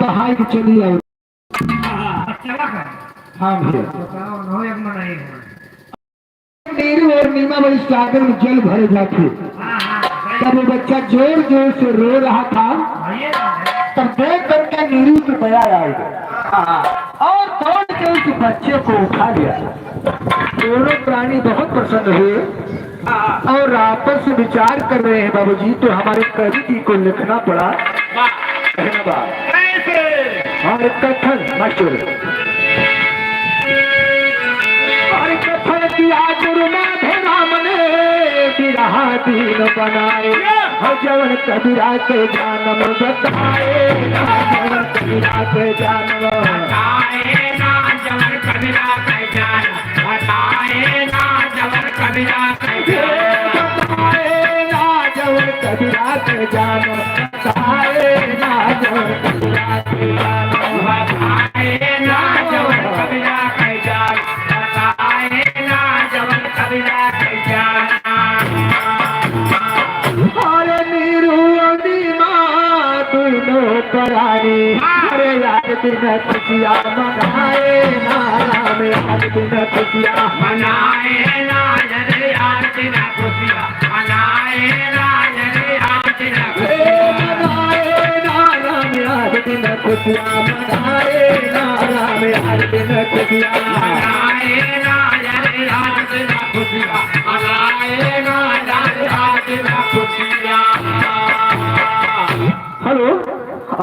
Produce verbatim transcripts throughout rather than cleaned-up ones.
हाय के चली आओ। हाँ, चला कर। हाँ भैया। बताओ, नौ एक मनाई है। नीरू और नीमा भाई सागर में जल भरे जाते। हाँ, हाँ, सही। तब वो बच्चा जोर जोर से रो रहा था। हाँ, ये तो है। तब देख करके नीरू को दया आ गई। हाँ। और दौड़ के उस बच्चे को उठा लिया। दोनों प्राणी बहुत प्रसन्न हुए। हाँ। और आपस में विचार कर रहे हैं, बाबूजी, तो हमारे कवि जी को लिखना पड़ा। वाह। कहना बा। कैसे? हर कथन मास्टर। हर कथन किया गुरु माधो राम ने बिरहा दीन बनाए। क्या? हर जवन कबीरा के जानम बताए, जवन कबीरा के जानम। बताए ना जवन कबीरा के जानम। बताए ना जवन कबीरा के जानम। बताए ना जवन कबीरा के जानम। बताए ना जवन कबीरा के जानम। बताए ना जवन कबीरा के जानम। बताए ना जवन कबीरा के जानम। अरे नीरू नीमा दुनो परानी, अरे यार दिन खुशिया मनाए ना राम, यार दिन खुशिया। मनाए ना, अरे यार दिन खुशिया, मनाए ना, अरे यार दिन ए, खुशिया। मनाए ना राम, यार दिन खुशिया, मनाए ना राम, यार दिन खुशिया। मनाए ना, अरे यार दिन खुशिया, मनाए ना, अरे यार दिन खुशिया। हेलो,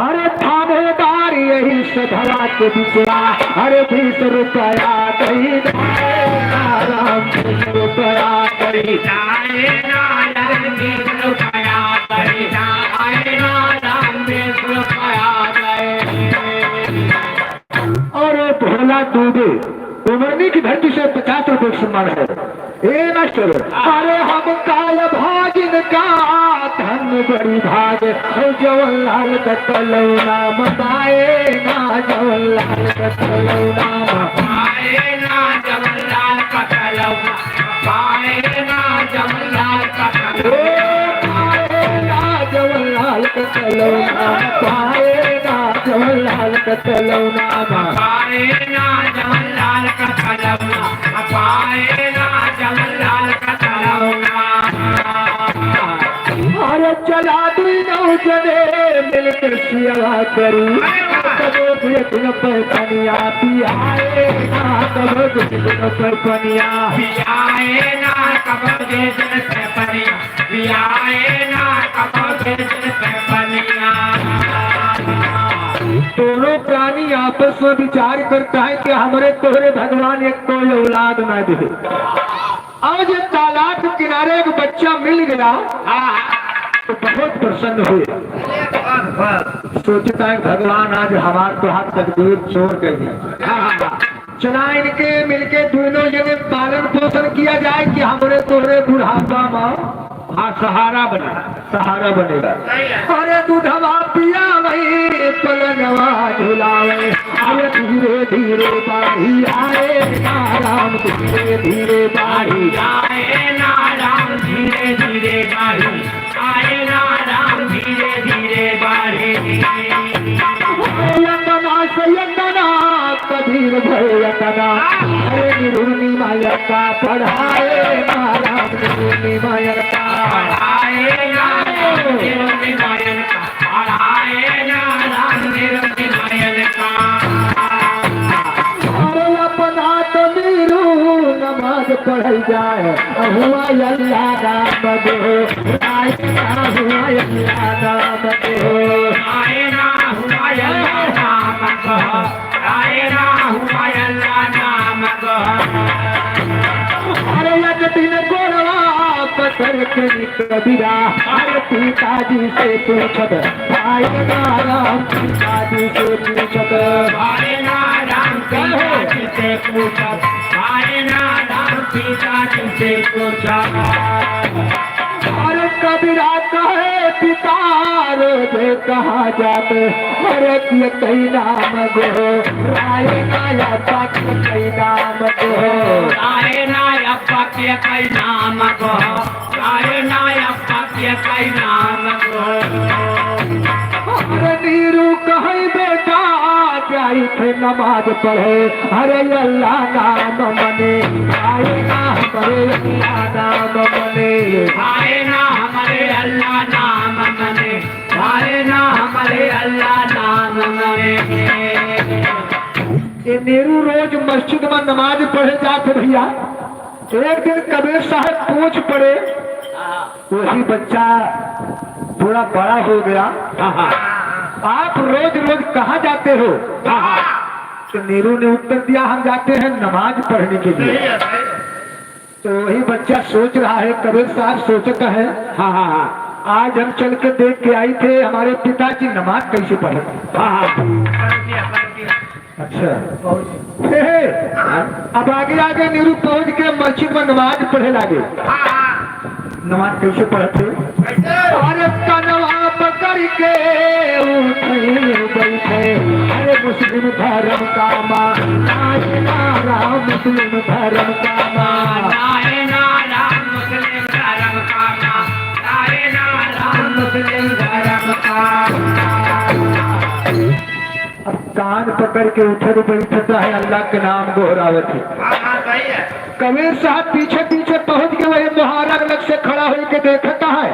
अरे थानेदार यही सधवा के बिचवा, अरे बीस रुपया दई दे, राम बीस रुपया दई। जाए ना राम बीस रुपया दई, जाए ना राम बीस रुपया दई। अरे भोला दुबे, उमरनी की धरती से पचास रुपये सम्मान है। ए मास्टर, अरे हम काल भागिन का धन बड़ी भाग, ओ जवन लाल का कलौना मताए ना, जवन लाल का कलौना मताए ना, जवन लाल का कलौना मताए ना, जवन लाल का कलौना। ए, पाए ना जवन लाल का कलौना, पाए ना जवन लाल का कलौना। पाए ना जवन लाल का कलौना, पाए ना जवन लाल का कलौना। अरे चला दुई नौ जने मिलके सियावा करी, कबो दुई दिन पे पनिया पियाए ना, कबो दुई दिन पे पनिया पियाए ना, कबो दुई दिन पे पनिया पियाए ना, कबो दुई दिन पे पनिया। दोनों प्राणी आपस में विचार करता है कि हमरे तोहरे भगवान एक कोई औलाद ना दे। और जब तालाब के किनारे एक बच्चा मिल गया, हाँ। तो बहुत प्रसन्न हुए। बस, बस। सोचता है, "भगवान, आज हमार तो हाथ तकदीर जोर कर दी।" हाँ, हाँ, हाँ। चला इनके मिलके दोनों जने पालन पोषण किया जाए कि हमरे तोहरे बुढ़ापा में हाँ, सहारा बने। सहारा बनेगा। अरे दूधवा पिया वही पलनवा झुलावे, अरे धीरे धीरे बाढ़ी आए ना राम, धीरे धीरे बाढ़ी आए ना राम, धीरे धीरे बाढ़ी आए ना राम, धीरे धीरे बाढ़ी। यतना से यतना कबीर भय यतना, अरे निरुन्नी माया का पढ़ाए ना राम, निरुन्नी माया का पढ़ाए ना राम, निरुन्नी माया का पढ़ाए ना राम, निरुन्नी माया का। अरे अपना तो नीरू नमाज पढ़ल जाए, हुआ अल्लाह नाम दो, राय ना हुआ अल्लाह नाम दो। राय ना हुआ अल्लाह नाम दो, राय ना हुआ अल्लाह नाम दो। अरे एक दिन गोरवा पकड़ के कबीरा, अरे पिताजी से पूछत, भाई ना राम पिताजी से पूछत। भाई ना राम पिताजी से पूछत, भाई ना राम पिताजी से पूछत। अरे कबीरा कहे पिता रोजे कहाँ जाते, अरे किए कई नाम गो, राय ना अब्बा किए कई नाम गो। राय ना अब्बा किए कई नाम गो। काहे ना अब्बा के कई नाम गो। अरे नीरू कहे बेटा थे नमाज पढ़े, अरे अल्लाह नाम मने, आए ना हमरे अल्लाह नाम मने। आए ना हमरे अल्लाह नाम मने, आए ना हमरे अल्लाह नाम मने। ये नीरू रोज मस्जिद में नमाज पढ़े जात भैया। एक दिन कबीर साहब पूछ पड़े, वही बच्चा थोड़ा बड़ा हो गया। हाँ, हाँ। आप रोज रोज कहाँ जाते हो? हाँ, हाँ। तो नीरू ने उत्तर दिया, हम जाते हैं नमाज पढ़ने के लिए। सही है, सही है। तो वही बच्चा सोच रहा है, कबीर साहब सोचता है, हाँ, हाँ, हाँ। आज हम चल के देख के आई थे हमारे पिताजी नमाज कैसे पढ़ते। हाँ, हाँ। अच्छा। हे, हे। अब आगे आगे नीरू पहुंच के मस्जिद में नमाज पढ़े लागे। नमाज कैसे पढ़ते? अरे कनवा पकड़ के उठे बैठे, अरे मुस्लिम धर्म का माँ, नारायण नारा मुस्लिम धर्म का माँ। नारायण नारा मुस्लिम धर्म का माँ, नारायण नारा मुस्लिम धर्म का। अब कान पकड़ के उठत बैठत है, अल्लाह के नाम गोहरावत है। हाँ, हाँ, सही है। कबीर साहब पीछे पीछे पहुंच के वही मुहारा के लग से खड़ा होके देखता है।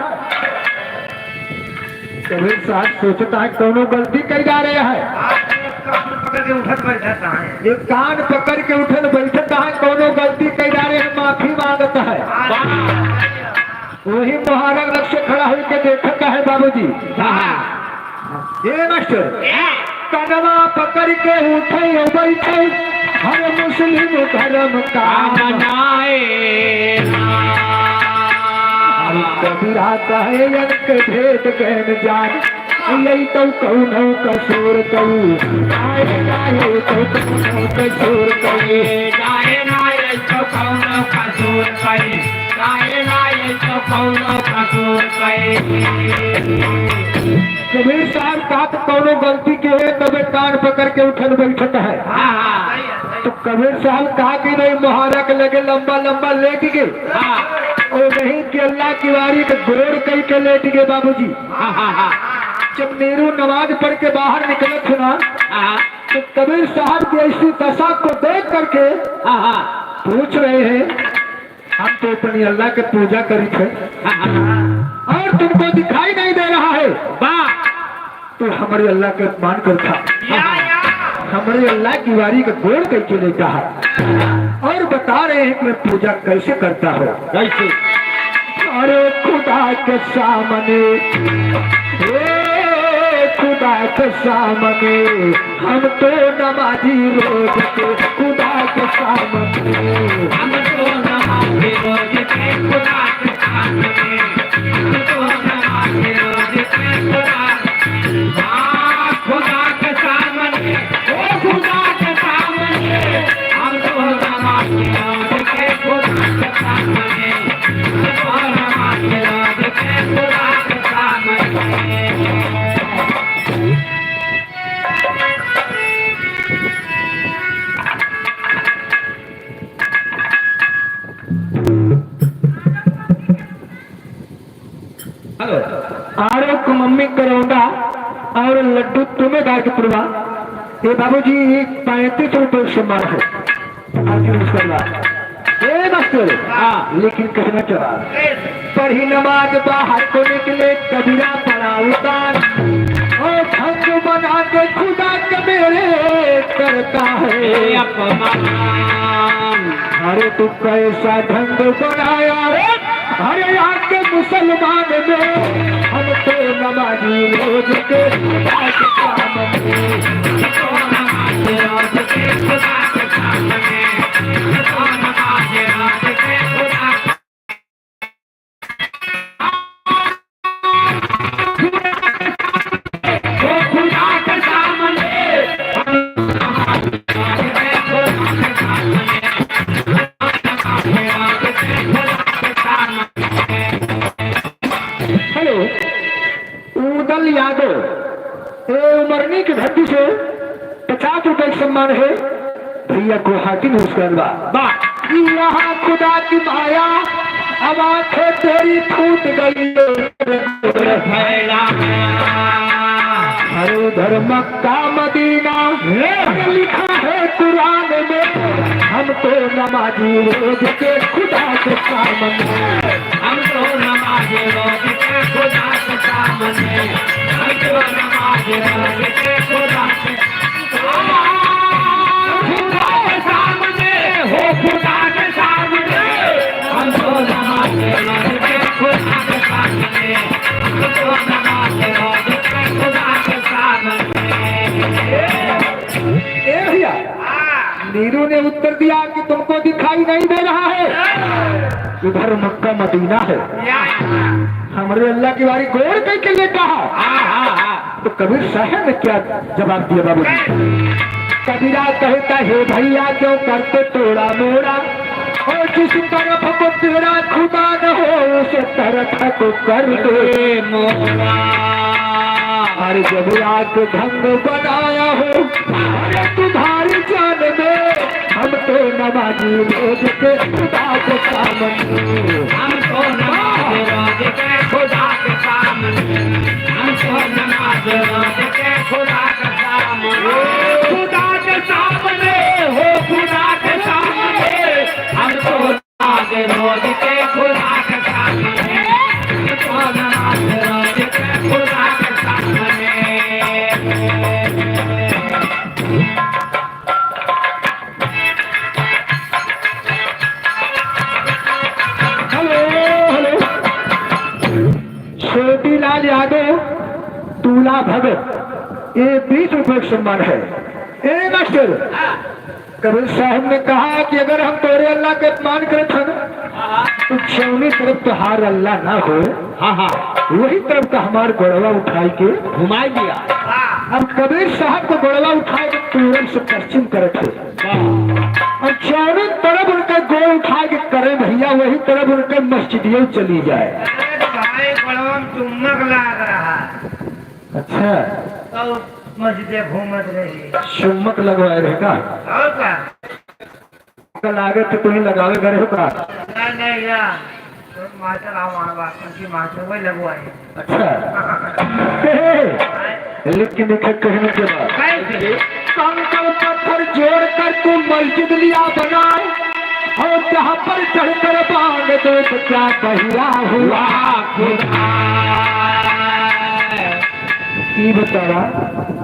कबीर साहब सोचता है, कौनो गलती कर जा रहे हैं। हाँ, कान पकड़ के उठत बैठत है। ये कान पकड़ के उठत बैठत है, कौनो गलती कर जा रहे हैं, माफी मांगता है। हाँ। वही मुहारा के लग से खड़ा होके देखता है बाबूजी। हाँ। ए मास्टर, कनवा पकड़ के उठे बैठे, हर मुस्लिम धर्म का मनाए। हर कबीरा कहे अनक भेद गैन जान, यही तो कौनो कसूर कई, आए ना ये तो कौनो कसूर कई। जाए ना ये तो कौनो कसूर कई, जाए ना ये तो कौनो कसूर कई। कबीर साहब का तो कौनो गलती के है, तबे कान पकड़ के उठन बैठत है। हाँ, हाँ। तो कबीर साहब कहा कि नहीं, मुहारा के लगे लंबा लंबा लेट गए। हाँ। ओ नहीं कि अल्लाह की वारी के गोड़ कई के लेट गए बाबूजी। हाँ, हाँ, हाँ। जब नीरू नमाज पढ़ के बाहर निकलत हो ना, हाँ। तो कबीर साहब की ऐसी दशा को देख करके हाँ, हाँ। पूछ रहे हैं, हम तो अपनी अल्लाह के पूजा करी थे हाँ, हाँ। और तुमको दिखाई नहीं दे रहा है। वाह। तो हमारे अल्लाह का अपमान करता, या, या। हमारे अल्लाह की वारी का गोड़ कैसे लेता है? और बता रहे हैं कि मैं पूजा कैसे करता हूँ। कैसे? अरे खुदा के सामने, ए खुदा के सामने, हम तो नमाजी रोज के खुदा के सामने। हम तो नमाजी रोज के खुदा के सामने। हम तो नमाजी रोज के खुदा, हाँ, खुदा के सामने, ओ खुदा के सामने। हम तो नमाजी रोज के खुदा के सामने। हम तो नमाजी रोज के खुदा के सामने। हेलो। आरोग मम्मी करौंदा और लड्डू तुम्हें दार के पुरवा। ए बाबूजी, पैंतीस रुपये सम्मान है। आज नमस्कार। ए मास्टर, हाँ। लेकिन कहना चाहा, पढ़ी नमाज बाहर को निकले, कबीरा पड़ा उतार। और भंग बना के खुदा के मेरे करता है ए अपमान। अरे तू कैसा ढंग बनाया, अरे आके मुसलमान में, हम तो नमाजी रोज के खुदा के सामने। हेलो, उदल यादव, ए उमरनी के धरती से पचास रुपए के सम्मान है। भैया गुवाहाटी में उसका बा। बा। यहाँ खुदा की माया, अब आंखें तेरी फूट गई। फैला। हर उधर मक्का मदीना, लिखा है कुरान में, हम तो नमाजी रोज के खुदा के सामने। हम तो नमाजी रोज के खुदा के सामने। हम तो नमाजी रोज के खुदा के, खुदा के सामने, हो खुदा के सामने। हम तो नमाजी रोज के खुदा के सामने। हम तो नमाजी रोज के खुदा के सामने। ए भैया, नीरू ने उत्तर दिया कि तुमको दिखाई नहीं दे रहा है, इधर मक्का मदीना है। हमरे अल्लाह की बारी गोड़ कह के लेटा है। तो कबीर साहब ने क्या जवाब दिया बाबूजी? कबीरा कहता है, भैया क्यों करते तोड़ा मोड़ा, और जिस तरफ को तेरा खुदा न हो, उस तरफ को कर दे मोड़ा। अरे जब आग ढंग बनाया हो, अरे तुम्हारी जान में, हम तो नमाजी रोज के खुदा के सामने। हम तो नमाजी रोज के खुदा के सामने। हम तो नमाजी रोज के खुदा के सामने। खुदा के सामने, हो खुदा के सामने। हम तो नमाज रोज के खुदा के सामने, तो नमाज रोज के खुदा के सामने। Hello, hello. छोटीलाल यादव, दूल्हा भगत, ये बीस रुपए का सम्मान है। ए मास्टर, कबीर साहब ने कहा कि अगर हम तोरे अल्लाह के अपमान करत हन, तो जौनी तरफ तोहार अल्लाह ना हो, हाँ, हाँ। वही तरफ का हमार गोड़वा उठाई के घुमाई दिया। अब कबीर साहब को गोड़वा उठाए के पूरब से पश्चिम करत है। और जौनी तरफ उनका गोड़ उठाए के करे भैया, वही तरफ उनका मस्जिदियो चली जाए। अरे भाई, गोड़वा में चुम्बक लाग रहा। अच्छा। तो मस्जिदे घूमत रही। चुम्बक लगवाए रहे का? और का? का लागत तो तुहीं लगावे गए हो का? नहीं, नहीं, या। तो मास्टर आओ, वहाँ बात, उनकी मास्टर वही लगवाए। अच्छा। लेकिन लिखा कहने के बाद। कैसे? कंकड़ पत्थर जोड़कर तू मस्जिद लिया बनाए, और जहाँ पर चढ़कर बांध दे तो क्या बहिरा हुआ खुदा। ई बतावा,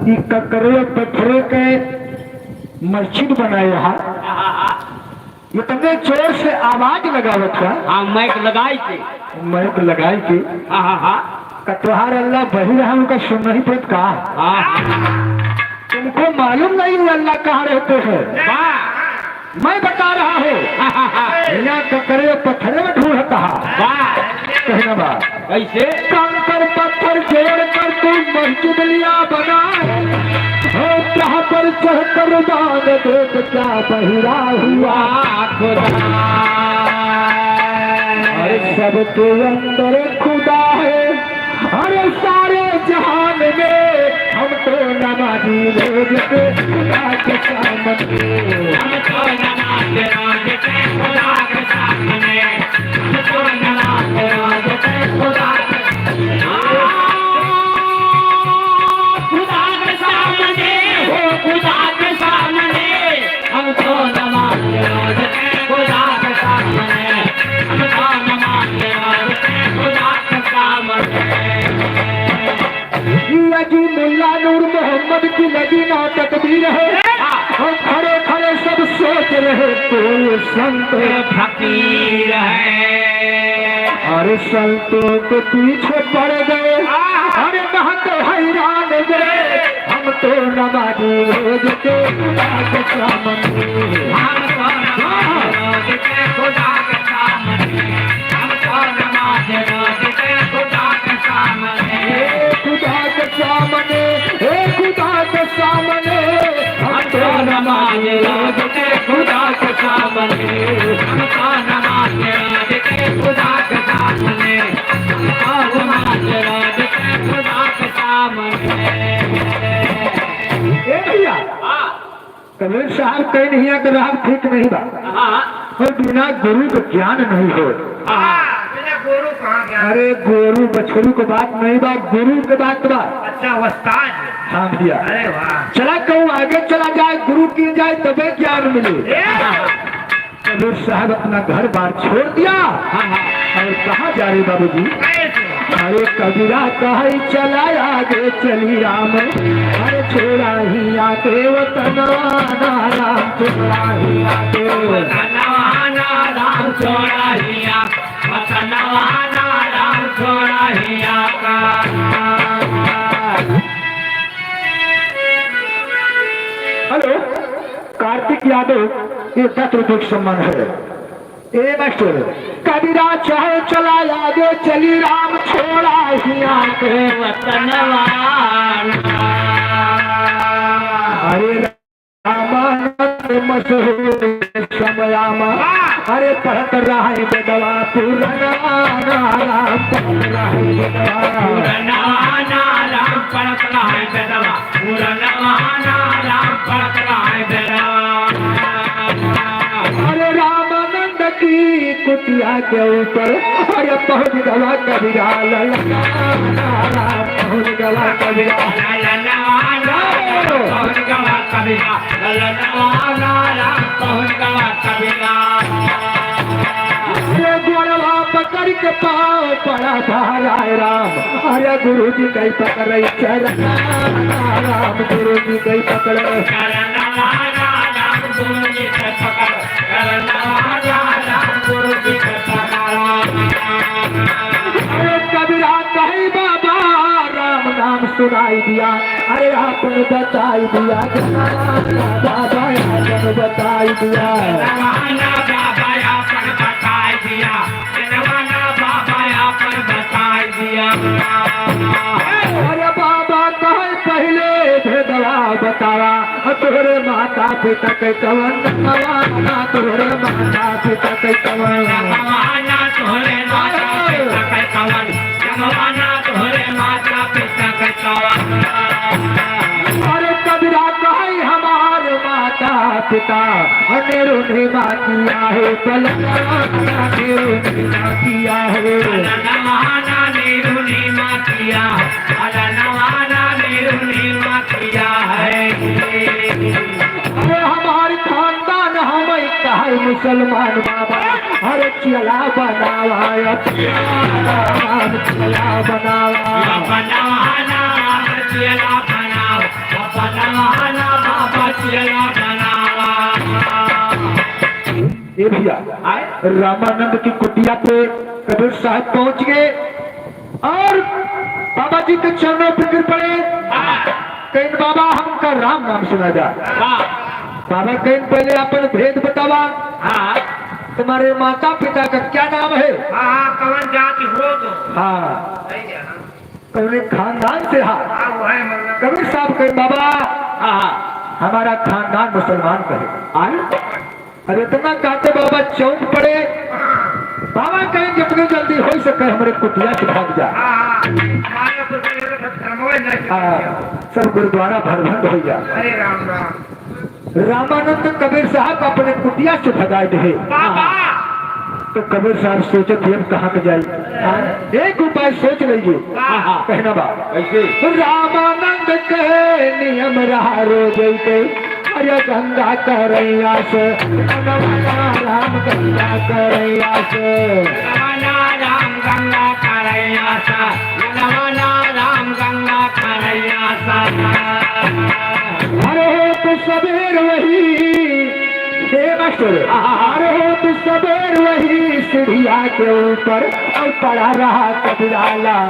ई ककरे पत्थरे के मस्जिद बनाए हा, इतने जोर से आवाज लगावत है। हाँ, माइक लगाई के। माइक लगाई के। हाँ, हाँ, हाँ। का तोहार अल्लाह बहिर है, उनका सुन नहीं पड़त का? हाँ। तुमको मालूम नहीं वो अल्लाह कहाँ रहते हैं? वाह। मैं बता रहा हूँ। हाँ, हाँ, हाँ। यहाँ ककरे पत्थरे में ढूंढता है। वाह। कहना बा। कैसे? कंकड़ पत्थर जोड़कर तू मस्जिद लिया बना, हो जहाँ पर चढ़कर बांध दे तो क्या बहिरा हुआ खुदा। अरे सबके अंदर खुदा है, अरे सारे जहान में हम तो नमाजी रोज के खुदा के सामने। हम तो नमाज रोज के खुदा के सामने। हम तो नमाज रोज के खुदा के, खुदा के सामने, हो खुदा के सामने। हम तो नमाज रोज के खुदा के सामने। हम तो नमाज रोज के खुदा के सामने। ये अजीमुल्ला नूर मोहम्मद की नगीना तकबीर है। हम खड़े खड़े सब सोच रहे कोई संत फकीर है। अरे संतों के पीछे पड़ गए, अरे महत हैरान गए। हम तो नमाजी रोज के खुदा के सामने। हम तो नमाजी रोज के खुदा के सामने। हम तो नमाज रोज के खुदा के सामने। हे खुदा के सामने, हे खुदा के सामने, हम तो नमाज रोज के खुदा के सामने। हम तो नमाज रोज के खुदा के सामने। हम तो नमाज रोज के खुदा के सामने। ए भैया, हाँ। कबीर साहब कहे नहीं है कि राग ठीक नहीं बा। हाँ। और बिना गुरु के ज्ञान नहीं हो। हाँ, बिना गुरु कहाँ ज्ञान? अरे गुरु बछरू के बात नहीं बा, गुरु के बात बा। अच्छा, उस्ताद। हाँ भैया। अरे वाह। चला कहूँ लगे चला जाए, गुरु की जाए, तबे ज्ञान मिले। कबीर साहब अपना घर बार छोड़ दिया। हाँ, हाँ। और कहाँ जा रहे बाबूजी? कैसे? अरे कबीरा कहे चला आगे चली राम, अरे छोड़ा ही आके वतनवा ना राम, छोड़ा ही आके वतनवा ना राम, छोड़ा ही आके वतनवा ना राम, छोड़ा ही आके। हेलो, कार्तिक यादव, ये दस रुपये का सम्मान है। ए मास्टर, कबीरा चाहे चला आगे चली राम, छोड़ा ही आके वतनवा ना। अरे रामानंद मशहूर समयामा, अरे पढ़त रहे बेदवा पुरनवा ना राम, पढ़त रहे बेदवा। पुरनवा ना राम, पढ़त रहे बेदवा। पुरनवा ना राम, पढ़त रहे बेदवा। अरे रामानंद की कुटिया के ऊपर, अरे पहुँच गवा कबीरा ललनवा ना राम, पहुँच गवा कबीरा। ललनवा ना राम, पहुँच गवा कबीरा। ललनवा ना राम, पहुँच गवा कबीरा। अरे गोड़वा पकड़ के पाँव पड़ा भाराए राम, अरे गुरु जी कई पकड़े चरण राम, गुरु जी कई पकड़े चरण राम, गुरु जी कई पकड़े चरण राम, गुरु जी कई पकड़े। अरे कबीरा कहे बाबा राम नाम सुनाई दिया, अरे आपन बताई दिया, बाबा आपन बताई दिया। बाबा आपन बताई दिया, बाबा आपन बताई दिया। अरे बाबा कहे पहिले भेदवा बतावा, तोहरे माता पिता के कवन नमवा, तोहरे माता पिता के कवन नमवा, तोहरे माता पिता के कवन नमवा, तोहरे माता पिता के कवन। अरे कबीरा कहे हमार माता पिता, अनेरुनी माँ किया है पलंगवा, अनेरुनी माँ किया है। पलंगवा ना अनेरुनी माँ किया है, पलंगवा ना अनेरुनी माँ किया है। अरे हमार खानदान हम कहे मुसलमान बाबा, अरे चेला बनावा, चेला बनावा। बनावा ना, चेला बनावा, बनावा ना, बाबा चेला बनावा। ए भैया, आए? रामानंद की कुटिया पे कबीर साहब पहुंच गए। और बाबा जी के चरणों पे गिर पड़े। हाँ। कहिन, "बाबा, हमका राम नाम सुना जा।" हाँ। बाबा कहिन, "पहले अपन भेद बतावा। हाँ। तुम्हारे माता पिता का क्या नाम है?" हाँ, हाँ, कवन जाति हो तो। हाँ। सही है, हाँ। कौने खानदान से हा? हाँ, वो है, मतलब। कबीर साहब कहिन, "बाबा, हाँ, हाँ। हमारा खानदान मुसलमान का है।" आए? अब इतना कहते बाबा चौंक पड़े। बाबा कहिन, "जितनी जल्दी हो सके हमरे कुटिया से भाग जा।" हाँ, हाँ। हमारे कुटिया से धर्मवे नहीं। हाँ, सब गुरुद्वारा भरभंड हो जा। अरे राम राम। रामानंद कबीर साहब अपने कुटिया से भगाए दे। बाबा। तो कबीर साहब सोचत, "अब कहाँ के जाई?" हाँ, एक उपाय सोच लीजिए। हाँ, हाँ। कहना बा। कैसे? रामानंद के नियम रहा रोज के, अरे गंगा करैया से, राम गंगा करैया से। राम गंगा करैया से, राम गंगा करैया से। अरे हो तो सबेर वही, हे मास्टर, अरे हो तो सबेर वही सीढ़िया के ऊपर और पड़ा रहा कबीरा ला।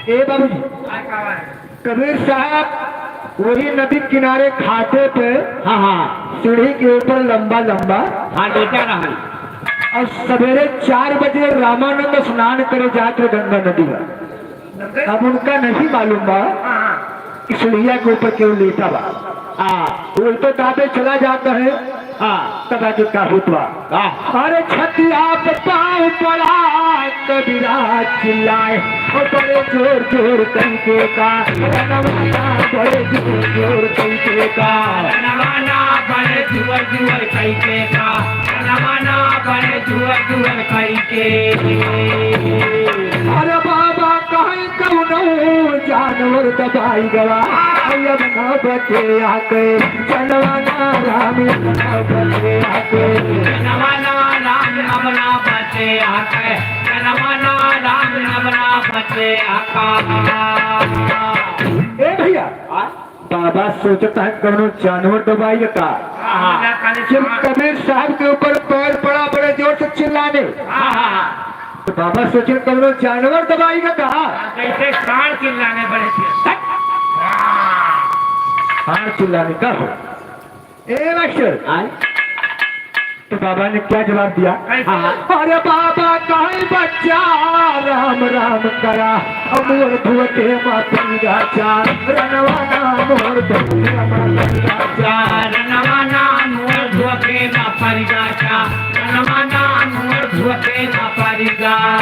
ए बाबूजी, कबीर साहब वही नदी किनारे खाटे पे, हाँ, हाँ। सीढ़ी के ऊपर लंबा लंबा, हाँ, लेटा रहन। और सवेरे चार बजे रामानंद स्नान करे जात रहे गंगा नदी में। अब उनका नहीं मालूम बा कि सीढ़िया के ऊपर केहू लेटा बा। हाँ। वो तो दाबे चला जाता है। हाँ। तब आगे का होत बा? हाँ। अरे छतिया पे पाँव पड़ा, कबीरा चिल्लाए, ओ बड़े जोर जोर कइके का, रनवाना बड़े जोर जोर कइके का। रनवाना बड़े जोर जोर कइके का, रनवाना अरे बाबा, कहीं कउनो जानवर दबाइ गवा, अब ना बचे आके, जनवा ना राम, अब ना बचे आके। जनवा ना राम, अब ना बचे आके, जनवा ना राम, अब ना बचे आका। ए भइया, हाँ? बाबा सोचत है कउनो जानवर दबाइ का। हाँ। जब कबीर साहब के ऊपर पैर पड़ा, बड़े जोर से चिल्लाने। हाँ, हाँ, हाँ। तो बाबा सोचे कउनो जानवर दबाइ का। हाँ, जैसे साँड़ चिल्लाने बड़े जोर से। साँड़ चिल्लाने का हो। ए मास्टर। आय? तो बाबा ने क्या जवाब दिया? कैसे? हाँ। अरे बाबा, कहीं बच्चा राम राम करा, अब मोर धुवके मा परिगा चा, रनवा ना मोर धुवके मा परिगा चा। रनवा ना मोर धुवके मा परिगा चा, रनवा ना मोर धुवके मा परिगा।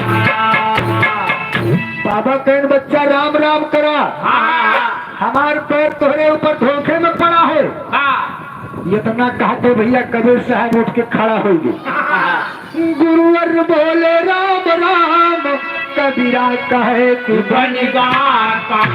बाबा कहन, बच्चा राम राम करा। हाँ। हमार पैर तोहरे ऊपर धोखे में पड़ा है। हाँ। इतना कहते भइया कबीर साहब उठ के खड़ा होइ गए। गुरुवर बोले, "राम राम।" कबीरा कहे कि बन गा काम।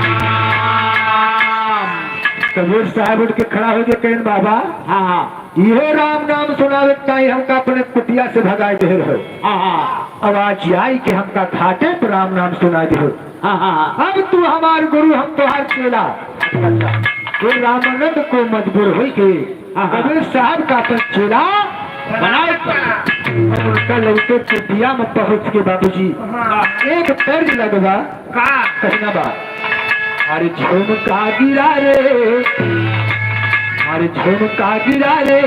कबीर साहब उठ के खड़ा होइ गए, कहन, "बाबा, हाँ, हाँ। इहे राम नाम सुनावे ताई हमका अपने कुटिया से भगाइ दे रहे। हाँ, हाँ। अब आज आई कि हमका घाटे पर राम नाम सुनाइ दे।" हाँ, हाँ, हाँ। अब तू हमार गुरु, हम तोहार चेला। तो रामानंद को मजबूर होइ के हाँ, हाँ। कबीर साहब का अपन चेला बनाए। अब उनका लइके कुटिया में पहुँच के बाबूजी हाँ। एक तर्ज लगवा। का? कहना बा। अरे झुमका गिरा रे, अरे झुमका गिरा रे,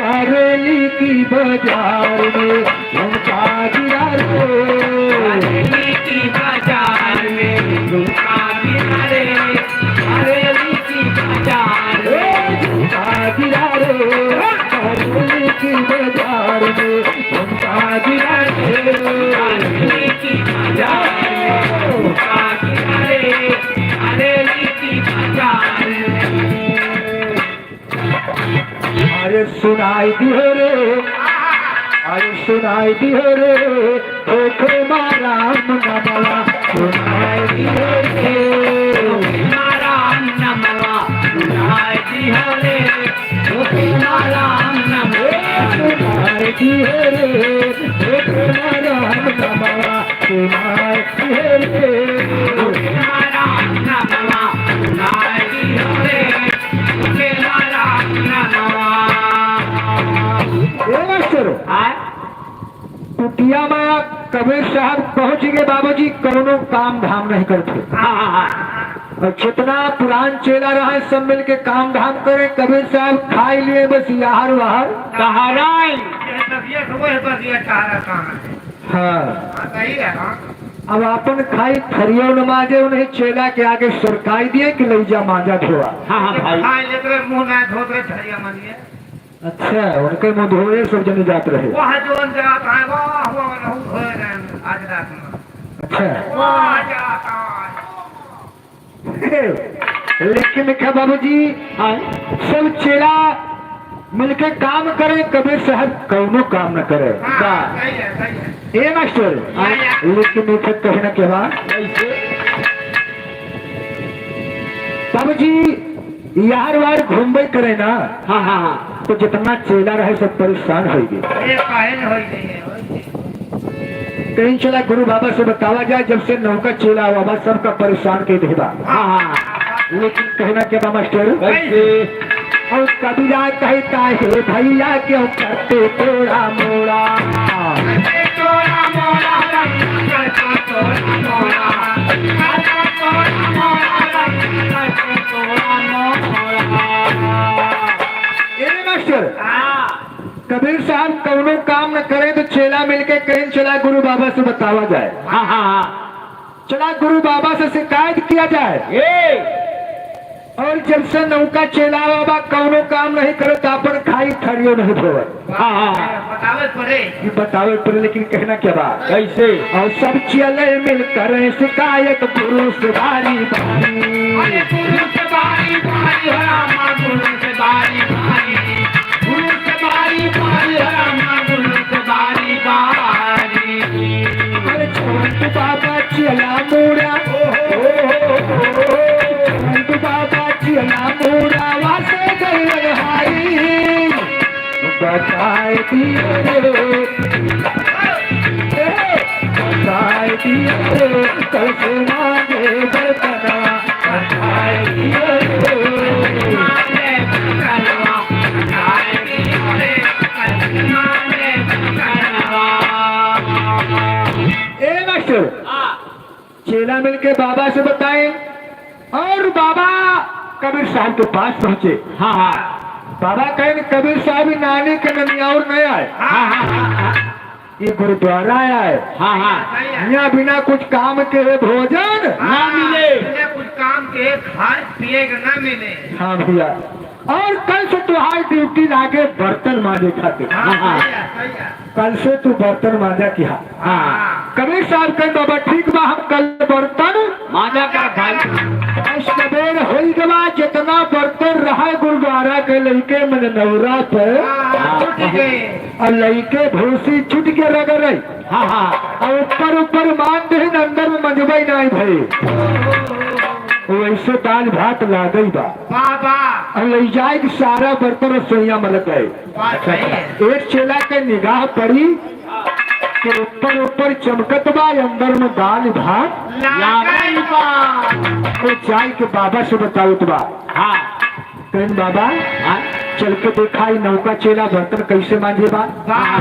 बरेली की बाजार में झुमका गिरा रे। बरेली की बाजार में झुमका गिरा रे, बरेली की बाजार में। ए, झुमका गिरा रे, बरेली की बाजार में झुमका गिरा रे। बरेली की बाजार में झुमका गिरा रे, बरेली की बाजार में। अरे सुनाई दिहो रे, अरे सुनाई दिहो रे, धोखे मा राम नमवा, सुनाई दिहो रे। धोखे मा राम नमवा, सुनाई दिहो रे, धोखे मा राम नमवा। सुनाई दिहो रे, धोखे मा राम नमवा, सुनाई दिहो रे। धोखे मा राम नमवा, सुनाई दिहो रे। ए मास्टर, हाँ? कुटिया मा कबीर साहब पहुँच गए, बाबूजी कउनो काम धाम नहीं करते। हाँ, हाँ, हाँ। और जितना पुरान चेला रहा है, सब मिलके काम धाम करे। कबीर साहब खाइ लिए बस यार वार। टहराई। ये तकिया से वही बस ये टहरा काम है। हाँ। हाँ, सही है, हाँ। अब आपन खाई थरियो न माजे, उन्हें चेला के आगे सरकाई दिए कि लइ जा माजा धोआ। हाँ, हाँ, भाई। खाए लेत रहे, मुँह ना धोत रहे, थरिया मांजिए। अच्छा, उनके मुँह धोए सब जने जात रहे। वह जोन जात है, वह, वह, वह धोए रहे आज रात में। अच्छा। वह जाता है। लेकिन देखा बाबूजी, हाँ। सब चेला मिलके काम करे, कबीर साहब कउनो काम न करे। हाँ, का? सही है, सही है। ए मास्टर, हाँ, हाँ। लेकिन इथे कहना के बा, कैसे? बाबूजी, यार वार घूमबे करे ना, हाँ, हाँ, हाँ। तो जितना चेला रहे, सब परेशान होइ गए। ए, काहे न होइ गए, होइ गए। कहीं चला गुरु बाबा से बतावा जाए, जब से नौका चेला हुआ बा, सबका परेशान के देबा। हाँ, हाँ। लेकिन कहना के बा मास्टर? कैसे? और कबीरा कहता है, "भैया क्यों करते तोड़ा मोड़ा?" करते तोड़ा मोड़ा, करते तोड़ा मोड़ा, करते तोड़ा मोड़ा, करते तोड़ा मोड़ा। ए रे मास्टर, हाँ। कबीर साहब कउनो काम न करे तो चेला मिलके कहें, "चला गुरु बाबा से बतावा जाए।" हाँ, हाँ, हाँ। चला गुरु बाबा से शिकायत किया जाए। ए! और जब से नौका चेला बाबा कउनो काम नहीं करे तो आपन खाई थरियो नहीं धोवे। हाँ, हाँ। बतावे पड़े। ये बतावे पड़े, लेकिन कहना क्या बात? कैसे? और सब चेले मिलकर शिकायत गुरु से बारी बारी। अरे गुरु से बारी बारी, हाँ, हाँ, गुरु से बारी बारी। गुरु से बारी बारी, हाँ, हाँ, गुरु से बारी आए दियो रे, आए दियो रे, कल से मांगे बर्तनवा, आए दियो रे। ए मास्टर, चेला मिलके बाबा से बताए और बाबा कबीर साहब के पास पहुंचे। हाँ, हाँ। बाबा कहें, "कबीर साहब, नानी के ननियाउर नहीं आए।" हाँ, हाँ, हाँ, हाँ। ये गुरुद्वारा आए। हाँ, हाँ। यहाँ बिना कुछ काम के भोजन ना मिले। बिना कुछ काम के खाए पिए के ना मिले। हाँ भैया, और कल से तुहार ड्यूटी लागे बर्तन मांजे खातिर। हाँ, हाँ। सही है, सही है। कल से तू बर्तन मांजा किहा। हाँ। कबीर साहब कहे, "बाबा ठीक बा, हम कल बर्तन मांजा का भाई।" और सबेर होई गवा, जितना बर्तन रहा गुरुद्वारा के लइके मन नौरा पे, हाँ, छूट गए। और लइके भूसी छूट के रगड़े। हाँ, हाँ। और ऊपर ऊपर मान दे, अंदर में मंजबई नहीं भाई। वैसे दाल भात लागई बा। बाबा। और ले जाए कि सारा बर्तन रसोईया में लग गए। बात सही है। एक चेला के निगाह पड़ी कि ऊपर ऊपर चमकत बा, अंदर में दाल भात लागल बा। तो जाए के बाबा से बतावत बा। हाँ। कहें, "बाबा, हाँ? चल के देखा, ई नौका चेला बर्तन कैसे मांजे बा?" बा।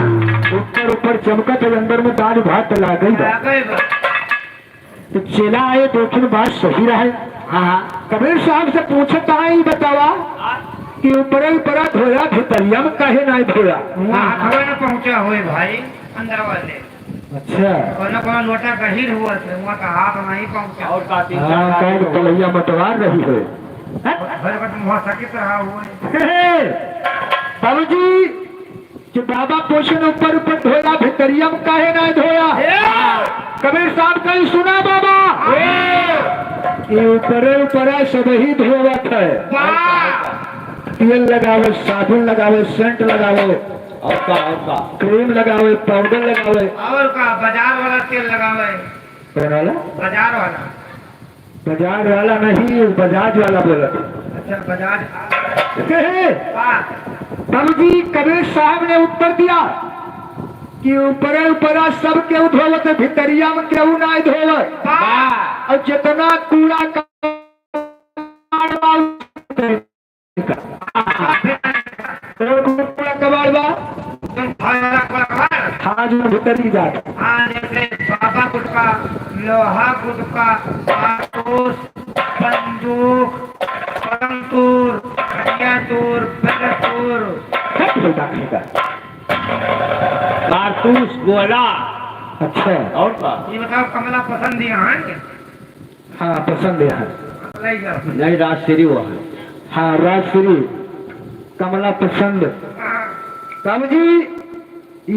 ऊपर ऊपर चमकत है, अंदर में दाल भात लागल बा। लागल बा। तो चेला आए, देखिन बात सही रहे। हाँ, हाँ। कबीर साहब से पूछत है, "ई बतावा कि ऊपरे ऊपरा धोया, भितरिया में काहे नाहीं धोया?" वहाँ हाथवे न पहुँचा होए भाई, अंदर वाले। अच्छा। कोनो कोनो लोटा गहिर हुआ थे, वहाँ का हाथ नहीं पहुँचा। और का तीन हाँ, चार कहीं तो कलैया मतवार रही है। हैं? भर बट मुँह सकित रहा हुआ है। हे, हे, बाबूजी, कि बाबा पोषण ऊपर ऊपर धोया, भितरिया में काहे ना धोया? हे! कबीर साहब कहीं सुना बाबा? हे! ये ऊपरे ऊपरा सबही धोवत है। वाह! तेल लगावे, साबुन लगावे, सेंट लगावे, और का, और का? क्रीम लगावे, पाउडर लगावे। और का, बाजार वाला तेल लगावे। कौन वाला? बाजार वाला। बाजार वाला नहीं, बजाज वाला बोलत है। अच्छा, बजाज। कहे, हाँ। बाबूजी, कबीर साहब ने उत्तर दिया कि ऊपरे ऊपरा सब केहू धोवत, भितरिया में केहू ना धोवत। हाँ। और जितना कूड़ा का कूड़ा कबाड़ बा? हाँ, जो भीतरी जात। हाँ, जैसे बाबा गुटका, लोहा गुटका, कारतूस, बंदूक, पलंग तूर, खटिया तूर, बेड तूर। हट बेटा, खींचा। कारतूस, गोला। अच्छा। और का? ये बताओ, कमला पसंद ही है? हाँ, पसंद है। ले जाओ। नहीं, राजश्री वो है। हाँ, राजश्री, कमला पसंद। हाँ। बाबूजी,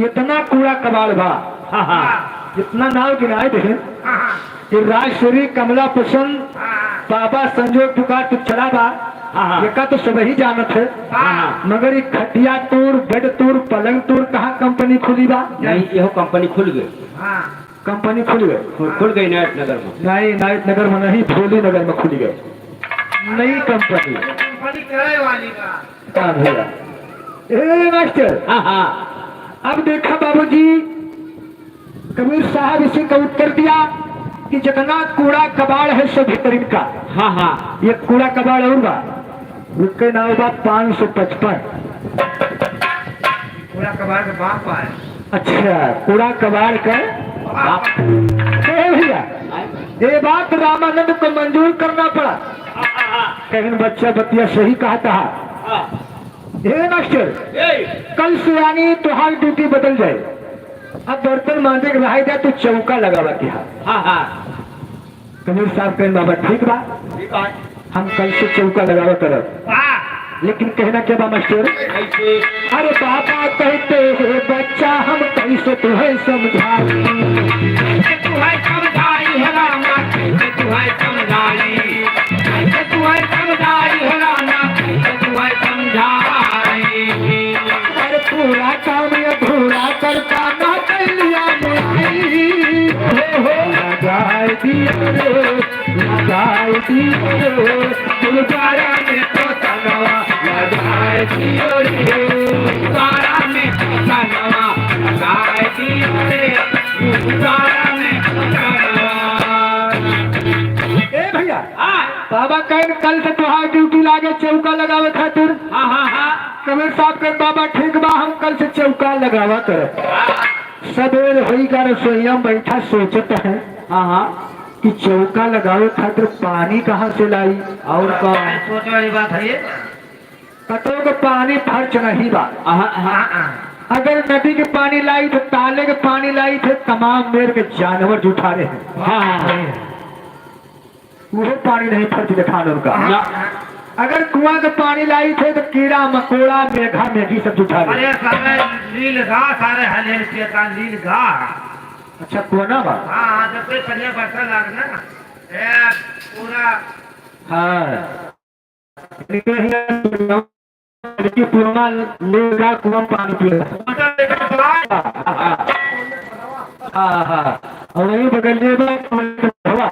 इतना कूड़ा कबाड़ बा। हाँ, हाँ। इतना नाव गिनाए दे। हाँ, हाँ। कि राजश्री, कमला पसंद, हाँ। बाबा संजोग पुकार तू चला बा। हाँ, हाँ। एका तो सबही जानत है। हाँ, हाँ। मगर ये खटिया तूर, बेड तूर, पलंग तूर कहाँ कंपनी खुली बा? नहीं, यहो कंपनी खुल गई। हाँ। कंपनी खुल गए। खुल, खुल गई इनायत नगर में। नहीं, इनायत नगर में नहीं, भोली नगर में खुल गए। नई कंपनी। कंपनी किराए वाली का। हाँ भैया। ए मास्टर। हाँ, हाँ। अब देखा बाबूजी, कबीर साहब इसी का उत्तर दिया कि जितना कूड़ा कबाड़ है सो भीतरिन का। हाँ, हाँ। ये कूड़ा कबाड़ और बा। उनके नाव बा पाँच सौ पचपन। कूड़ा कबाड़ के बाप आए। अच्छा, कूड़ा कबाड़ के बाप। ए भैया, ये बात रामानंद को मंजूर करना पड़ा। कहीं बच्चा बतिया सही कहा था। ए मास्टर, ए। कल से यानी तोहार ड्यूटी बदल जाए। अब बर्तन मांजे के रह जाए तो चौका लगावा के हा। हाँ, हाँ। कबीर साहब कहें, "बाबा, ठीक बा, ठीक बा। हम कल से चौका लगावा करब।" वाह। लेकिन कहना क्या बा मास्टर? कैसे? अरे बाबा कहते हैं, "बच्चा हम कैसे तुहे समझाई?" कैसे तुहे समझाई है रामा, कैसे तुहे समझाई? कैसे तुहे समझाई है रामा, कैसे तुहे समझाई? अरे पूरा काम अधूरा करता ना कैलिया मुराई। हो, हो। लगाई दियो रे, लगाई दियो रे, गुरुद्वारा में तो तनवा लगाई दियो रे। गुरुद्वारा में ए भैया, हाँ। बाबा कहेन कल से तोहार ड्यूटी लागे चौका लगावे खातिर। हाँ, हाँ, हाँ। कबीर साहब कहेन, "बाबा ठीक बा, हम कल से चौका लगावा करब।" हाँ। सबेर होई गा, रसोइया में बैठा सोचत है हाँ, हाँ। कि चौका लगावे खातिर पानी कहाँ से लाई? और का? सोचे वाली बात है ये। कतौ के पानी फर्च नहीं बा। आहा, आहा, आहा। अगर नदी के पानी लाई थे, ताले के पानी लाई थे, तमाम मेर के जानवर जुठारे हैं। हाँ, हाँ। उहो पानी नहीं फर्च देखान उनका। ना। अगर कुआं के पानी लाई थे तो कीड़ा मकोड़ा, मेघा मेघी सब जुठारे। अरे सारे लील गा, सारे हलेल पियता लील गा। अच्छा, कुआं ना बा? हाँ, हाँ, जब कोई बढ़िया बरसा लाग ना, ए, पूरा हाँ। इनके हियाँ कि पुरवा लेगा कुआं पानी पिएगा। हाँ, हाँ। और वही बगलिए में कुआं।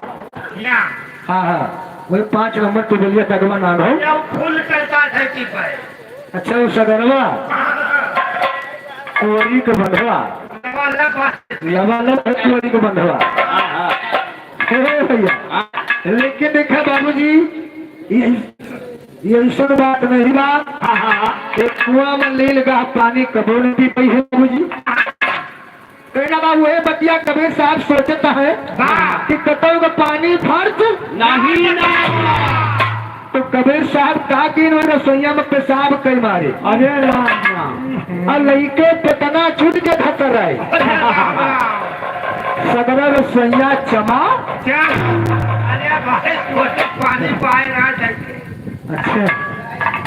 हाँ, हाँ। वही पाँच नंबर टिबलिया तगवा नाम है। या फूल चलता धरती पर। अच्छा, वो सगरवा। कोरी के बंधवा। लबालब है कोरी के बंधवा। हे भैया, लेकिन देखा बाबूजी, ये, ये ऐसन बात नहीं बा। हाँ, हाँ, हाँ। एक कुआं में लील गा पानी कबो नहीं पी पाई है बाबूजी। कहना बा, उहे बतिया कबीर साहब सोचत है वाह। कि कतौ का पानी फर्ज नहीं ना। तो कबीर साहब का दिन वो रसोइया में पेशाब कई मारे। अरे राम राम। और लइके पेटना छूट के धतर रहे। सगरा रसोइया चमा। क्या? अरे भाई, वो तो पानी पाए ना जाए। अच्छा।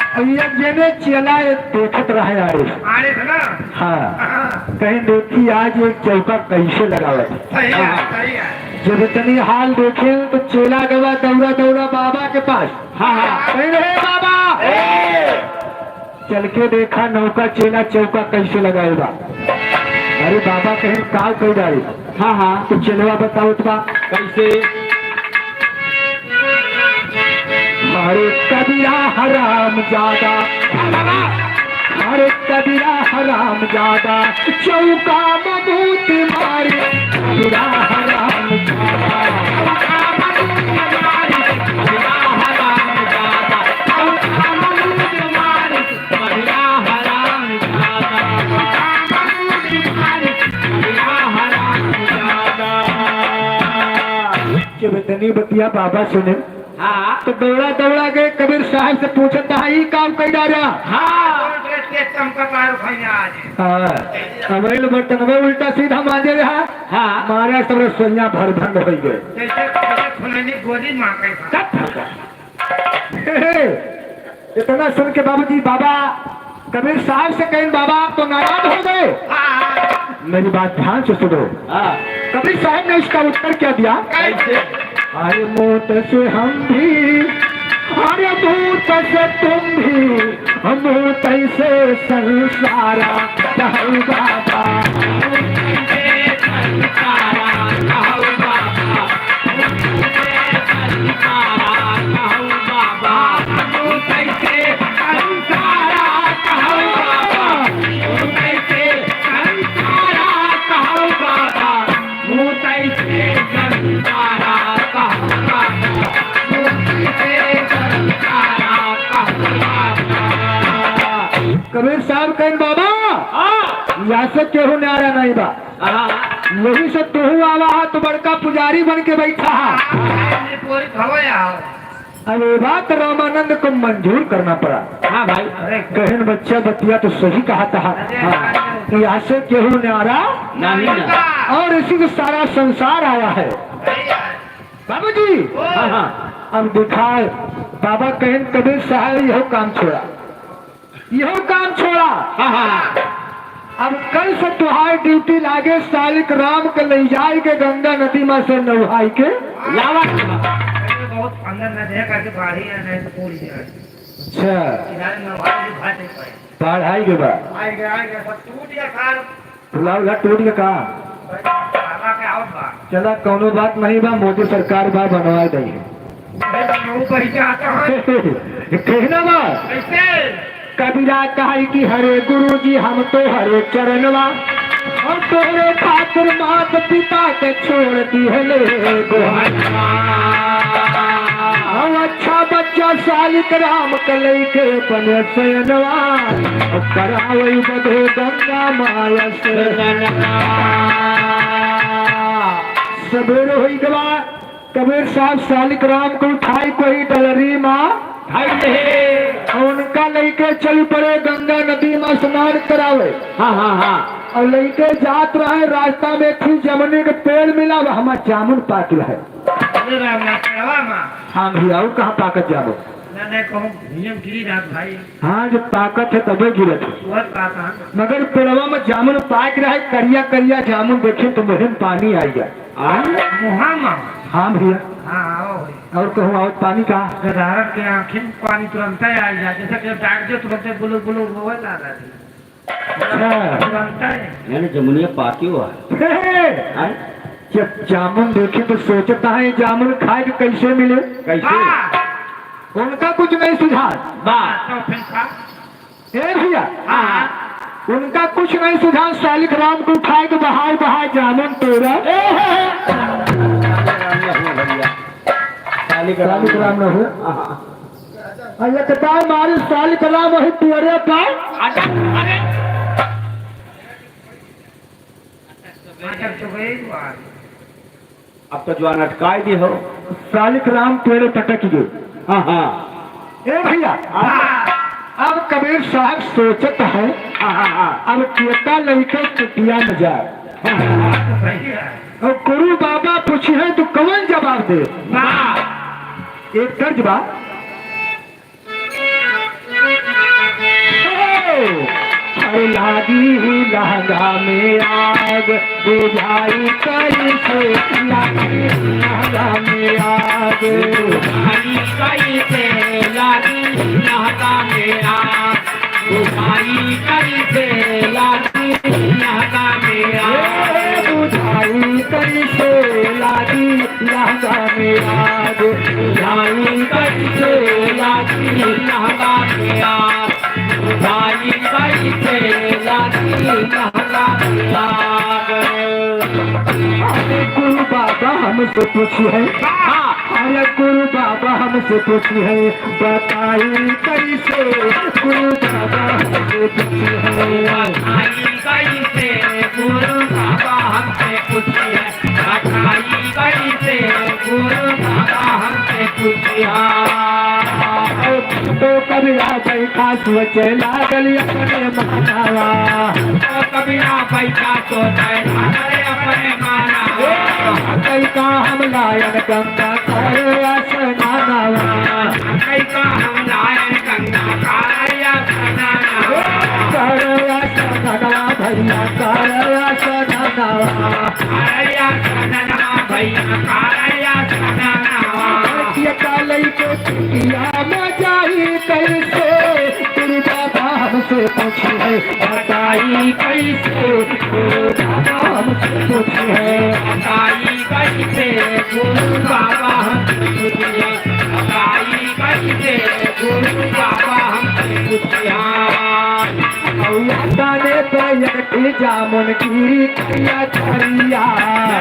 अब ये जेने चेला ये देखत रहे आरिफ। आरिफ ना? हाँ। हाँ। कहीं देखी आज एक चौका कैसे लगावत। सही है, हाँ। सही है। जब इतनी हाल देखे तो चेला गवा दौड़ा दौड़ा बाबा के पास। हाँ, हाँ। कहीं रहे बाबा। ए! चल के देखा नौका चेला चौका कैसे लगाए बा। अरे बाबा कहीं काव कई डारी। हाँ, हाँ। तो चेलवा बतावत बा। कैसे? अरे कबीरा हराम जादा, अरे कबीरा हराम जादा, चौका मबूत मारे, कबीरा हराम जादा, चौका मबूत मारे, कबीरा हराम जादा, चौका मबूत मारे, कबीरा हराम जादा, चौका मबूत मारे, कबीरा हराम जादा। जब इतनी बतिया बाबा सुने, हाँ। तो दौड़ा दौड़ा के कबीर साहब से पूछत है, "ई काम कई डारा?" हाँ। हाँ। अब आइल बर्तनवा उल्टा सीधा मांजे रहा। हाँ। मारे सब रसोइया भर भंड हो गए। जैसे, जैसे खुनैनी गोली मार के। कब फंसा? इतना सुन के बाबूजी बाबा कबीर साहब से कहें, "बाबा, आप तो नाराज हो गए।" हाँ। मेरी बात ध्यान से सुनो। हाँ। कबीर साहब ने इसका उत्तर क्या दिया? कैसे? अरे मौत से हम भी, अरे मौत से तुम भी, हम मौत से संसारा कहू बाबा। कबीर साहब कहें, "बाबा, हाँ। यहाँ से केहू न्यारा नहीं बा। हाँ। यही से तोहू आवा हा तो बड़का पुजारी बन के बैठा हा।" अब ये बात रामानंद को मंजूर करना पड़ा। हाँ भाई। कहें, "बच्चा, बतिया तो सही कहा था। हाँ। यहाँ से केहू न्यारा नहीं ना। और इसी से सारा संसार आया है।" बाबूजी। हाँ, हाँ। अब दिखाए, बाबा कहें, "कबीर साहब, यहो काम छोड़ा, यहो काम छोड़ा।" हाँ, हाँ। अब कल से तुहार ड्यूटी लागे, सालिक राम के ले जाए के गंगा नदी में से नहाई के लावा। बहुत अंदर न दे करके बाढ़ी है, नहीं तो पूरी है। अच्छा। किनारे में बाढ़ भी भाग नहीं पाए। बाढ़ आई के बा? आई गया, आई गया, सब टूट गया सार। पुलाव घाट टूट के कहाँ? बाबा के आवत बा। चला, कौनो बात नहीं बा, मोदी सरकार बा, बनवा दे। अरे, वो कहीं के आता है। कहना बा। कैसे? कबीरा कहै कि हरे गुरु जी हम तोहरे चरणवा, और तोहरे खातिर मात पिता के छोड़ दिहले गोहनवा। हम अच्छा बच्चा सालिक राम के लइके अपने सयनवा, और करावै बदे गंगा माया से। सबेर होइ गवा, कबीर साहब सालिक राम को उठाई कोई डलरी मा। ढाई रहे। और उनका लइके चल पड़े गंगा नदी मा स्नान करावे। हाँ, हाँ, हाँ। और लइके जात रहे, रास्ता में एक ठो जमुनी के पेड़ मिला, वहाँ जामुन पाकि रहे। अरे राम, ना पेड़वा मा। हाँ भैया, और कहाँ पाकत जामुन? ना, ना, कहूँ भुइयाँ गिरी रहत भाई। हाँ, जब पाकत है तबे गिरत है। वह पाकत है। मगर पेड़वा मा जामुन पाकि रहे, करिया करिया जामुन देखे तो मुँह में पानी आइ गया। आय? मुहा मा। हाँ भैया। हाँ, आओ भैया। और कहूँ, आओ पानी का? गदारन के आँखिन पानी तुरंतै आइ जाए, जैसे कि डाक दे तुरंतै बुलुर बुलुर रोवे लागा थी। अच्छा। तुरंतै। यानी जमुनिया पाकी हुआ है। हे, हे। आय? जब जामुन देखे तो सोचता है, जामुन खाए के कैसे मिले? कैसे? हाँ। उनका कुछ नहीं सुझा। वाह। तो फिर खा। ए भैया, हाँ। उनका कुछ नहीं सुझा, सालिक राम को उठाए के बहाए बहाए जामुन तोड़ा। ए, हे, हे। सालिक राम सालिक राम न हो। हाँ। और एक बार मारे सालिक राम वही पेड़े पर। अच्छा, अरे। अच्छा, तो गई बात। अब तो जवान अटकाई दी हो। सालिक राम पेड़ पटक गए। हाँ, हाँ। ए भैया, हाँ। अब कबीर साहब सोचत है, हाँ, हाँ, हाँ। अब केका लइके चुटिया में जाए। हाँ, हाँ, हाँ, तो सही है। और गुरु बाबा पूछे हैं, तो कौन जवाब दे? हाँ। एक तर्ज बा। अरे लागी लहंगा में आग, बुझाई कैसे लागी लहंगा में आग। बुझाई कैसे लागी लहंगा में आग, बुझाई कैसे लागी लहंगा में आग। ए, बुझाई कैसे लागी लहंगा में आग, जाई कैसे लागी लहंगा में आग, जाई कैसे लागी लहंगा में आग। अरे गुरु बाबा हमसे पूछी है, हाँ। अरे गुरु बाबा हमसे पूछी है, बताई कैसे गुरु बाबा हमसे पूछी है। बताई कैसे गुरु बाबा हमसे पूछी है। बताई कैसे गुरु बाबा हमसे पूछिया। तो कबीरा बैठा सोचे लागल अपने मानवा। तो कबीरा बैठा सोचे लागल अपने मानवा। कई का हम लायन गंगा करे स्नानवा। कई का हम लायन गंगा करे स्नानवा। करे स्नानवा भैया करे स्नानवा। करैया सननवा भैया, करैया सननवा। ये कालई के चुटिया में जाई कैसे, गुरु बाबा हमसे पूछी है, बताई कैसे, गुरु बाबा हमसे पूछी है। बताई कैसे, गुरु बाबा हमसे पूछी है। बताई कैसे, गुरु बाबा हमसे पूछी है। औ ताने पे एक जामुन गिरी करिया करिया।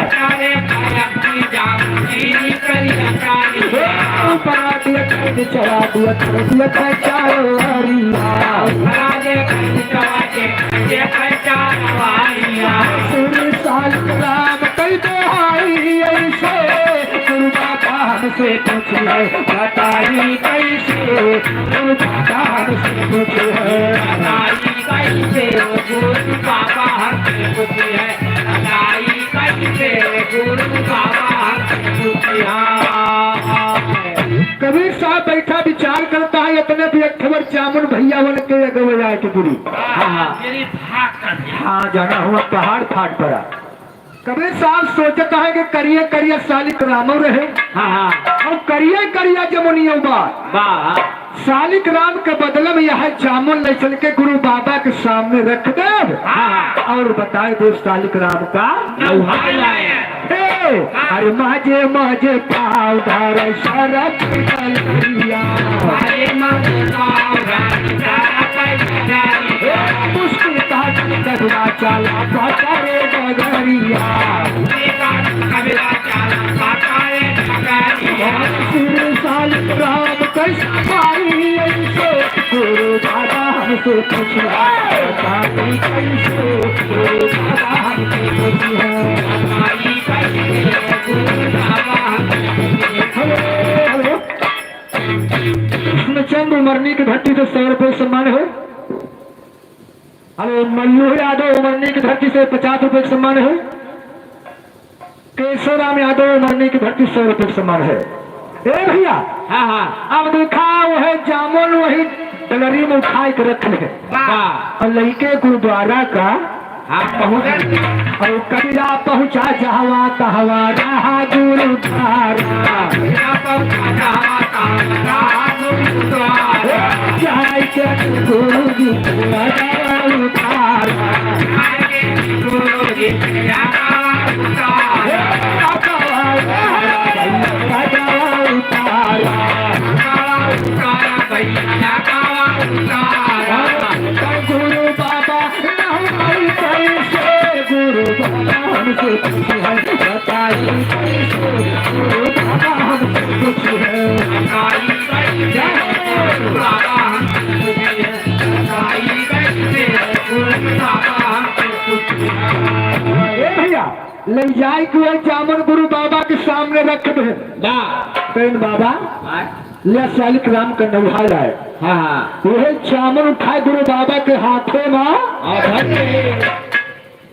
तारे पाया की जाम गिरी करिया करिया। ऊपरा दिया कर चढ़ा दिया कर दिया कर चारों ओरिया। ऊपरा दिया कर चढ़ा के कर दिया कर चारों ओरिया। सुन सालिक राम कई दे हाई ऐसे, गुरु बाबा हमसे पूछी है, बताई कैसे, गुरु बाबा हमसे पूछी है। बताई कैसे गुरु बाबा हमसे पूछी है, बताई कैसे गुरु बाबा हमसे पूछी है। कबीर साहब बैठा विचार करता है, इतने भी एक ठवर जामुन भैया बन के अगवे आए के गिरी। हाँ, हाँ। मेरी भाग कर दिया। हाँ, जाना हुआ पहाड़ फाट पड़ा। कबीर साहब सोचता है कि करिया करिया सालिक रामो रहे। हाँ, हाँ। और करिया करिया जमुनियो बा। बा। सालिक राम के बदले में यह जामुन ले चल के गुरु बाबा के सामने रख दे। हाँ, हाँ। और बताए दे सालिक राम का नौहार लाए। अरे माजे माजे पाँव धर सरक डगरिया। अरे माजे पाँव धर सरक डगरिया। मुस्कुरात कदवा चाला पकड़े डगरिया। मुस्कुरात कदवा चाला पकड़े डगरिया। श्री सालिक राम कैसे पाई ऐसे गुरु बाबा हमसे पूछिया, बताई कैसे गुरु बाबा हमसे पूछिया। Hello, hello. कृष्णचंद उमरनी की धरती से सौ रुपये सम्मान है। हेलो, मयूर यादव उमरनी की धरती से पचास रुपये का सम्मान है। केशवराम यादव उमरनी की धरती सौ रुपये का सम्मान है। ए भैया, हाँ, हाँ। अब देखा, वो है जामुन वही डलरी में उठाए के रख ले। वाह। और लइके गुरुद्वारा का हाँ, पहुँच। और कबीरा पहुँचा जहवा तहवा रहा गुरुद्वारा। कबीरा पहुँचा जहवा तहवा रहा गुरुद्वारा। जाए के गुरु जी उतारा। गुरु बाबा, गुरु बाबा हमसे पूछे हैं, बताइए कैसे गुरु बाबा हमसे पूछे हैं। ए भैया, ले जाए के वह जामुन गुरु बाबा के सामने रख दे। ना। कहिन बाबा, हाँ। ले सालिक राम का नौहा लाए। हाँ, हाँ। वह जामुन उठाए गुरु बाबा के हाथे में। हाँ, धर ले।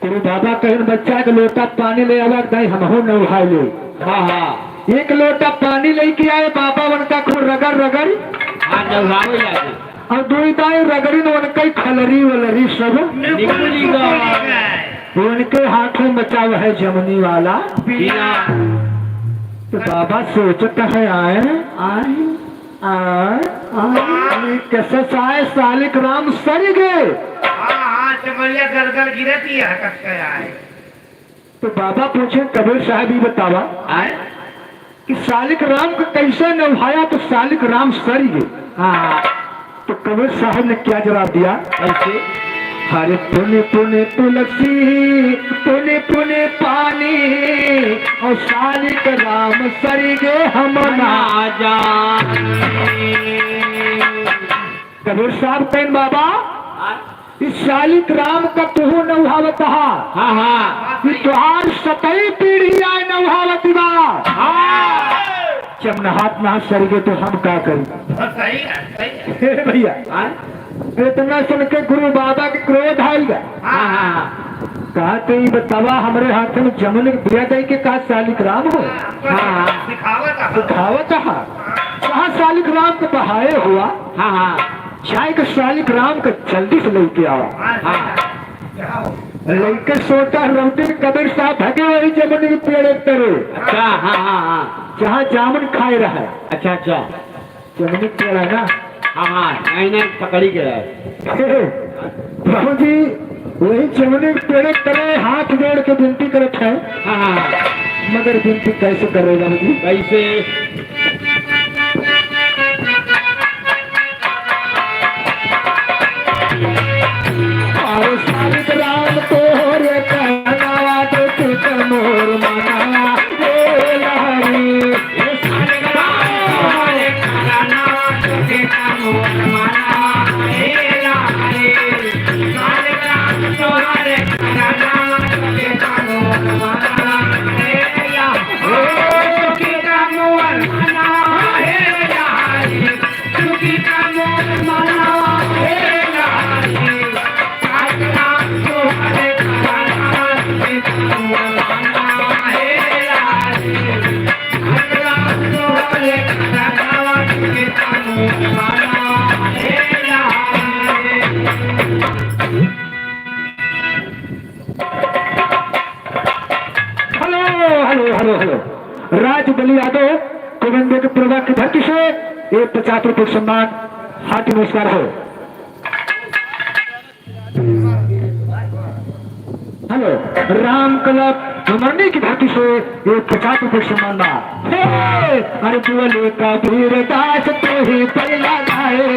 गुरु बाबा कहिन, बच्चा, एक लोटा पानी ले आवा, दाई हमहू नौहा ले। हाँ, हाँ। एक लोटा पानी लेके आए बाबा, उनका खूब रगड़ रगड़। हाँ, नौहावे लागे। और दुई दाई रगड़िन उनके खलरी वलरी सब निकुली गए। उनके हाथ में बचा है जमुनी वाला बीड़ा। तो बाबा सोचत है, आए, आए, आए, आए, कैसे साए सालिक राम सर गए। हाँ, हाँ, चमरिया गरगर गिरत ही हटक के आए। तो बाबा पूछे, कबीर साहब, ये बतावा आए? कि सालिक राम का कैसे नौहाया तो सालिक राम सर गए। हाँ। तो कबीर साहब ने क्या जवाब दिया? कैसे? हरे पुने पुने तुलसी, पुने पुने पानी, और सालिक राम सर गए हम ना जानी। कबीर साहब कहिन, बाबा, हाँ। इस सालिक राम का तुहू नौहावत हा। हाँ, हाँ। कि तुहार सतई पीढ़ी आए नौहावत बा। हाँ। जब नहात नहात सर गए तो हम का करी? सही है, सही है। हे भैया, हाँ? इतना सुन के गुरु बाबा के क्रोध आइगा। हाँ, हाँ, हाँ। कहा, तो ये बतावा, हमरे हाथ में जमुन के बिया दे के कहा सालिक राम हो? हाँ, हाँ। सिखावत हा। सिखावत हा। कहा सालिक राम के बहाए हुआ। हाँ, हाँ। जाए के सालिक राम के जल्दी से लेके आवा। हाँ। लइके सोटा रौटी कबीर साहब भगे वही जमुनी के पेड़ एक तरे। अच्छा, हाँ, हाँ, हाँ। जहाँ जामुन खाए रहा है। अच्छा, अच्छा। जमुनी के पेड़ है ना? हाँ, हाँ, नहीं, नहीं, पकड़ी के है। प्रभु जी, वही जमुनी के पेड़ एक तरे हाथ जोड़ के विनती करत है। हाँ, हाँ, हाँ। मगर विनती कैसे करे बाबू जी? कैसे? अरे सालिक राम तोहरे कहनावा, दुखित मोर मनावा, ए लहरी। ए सालिक राम तोहरे कहनावा, दुखित मोर मनावा, ए लहरी। सालिक राम तोहरे कहनावा, दुखित मोर मनावा, ए लहरी। ए दुखित मोर मनावा, ए लहरी। Hello, hello, hello, hello. Raj Bali Yadav, Govind के प्रभा की धरती से एक पचास रुपये सम्मान, हार्दिक नमस्कार हो। हेलो, राम क्लब जमरनी की धरती से एक पचास रुपए सम्मान बा। हे, अरे बोले कबीर दास तो ही पहला गाए।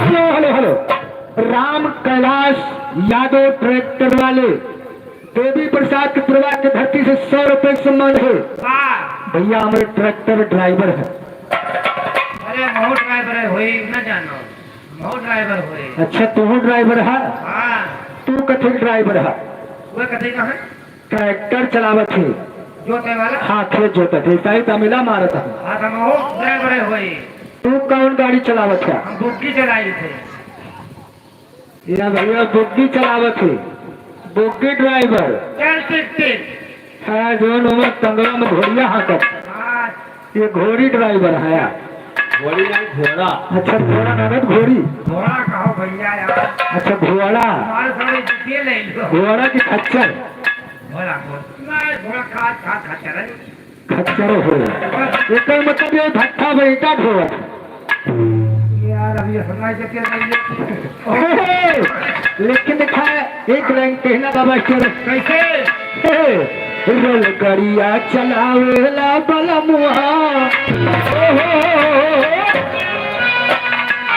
Hello, hello, hello. Ram Kailash Yadav tractor वाले, देवी प्रसाद के परिवार के धरती से सौ रुपए सम्मान है। वाह। भैया, हमरे ट्रैक्टर ड्राइवर है। अरे, बहुत ड्राइवर है, होई न जानो, बहुत ड्राइवर होई। अच्छा, तू ड्राइवर है? हाँ। तू कथी ड्राइवर है? वो कथी का है? ट्रैक्टर चलावत है। जोते वाला? हाँ, खेत जोतत है, ताई तमिला मारत है। हाँ, तो हम बहुत ड्राइवर है होई। तू कौन गाड़ी चलावत है? हम बुग्गी चलाई थे। या भैया बुग्गी चलावत है, बुग्गी ड्राइवर। चल टिक टिक। है जोन उमर तंगड़ा में घोड़िया हाँकत। हाँ। ये घोड़ी ड्राइवर है। घोड़ी नहीं, घोड़ा। अच्छा, घोड़ा ना, ना घोड़ी। घोड़ा कहो भैया यार। अच्छा, घोड़ा। हमारे सारे जितिए ले लो। घोड़ा की खच्चर। घोड़ा, घोड़ा। नहीं, घोड़ा खा, खा, खच्चर है। खच्चर हो। एकर मतलब ये भट्ठा बैठा ढोवत। यार, अब ये सुनाई देते नहीं है। लेकिन देखा, एक लाइन कहना बाबा के। कैसे? हे, रेलगाड़िया चलावेला बलमुआ।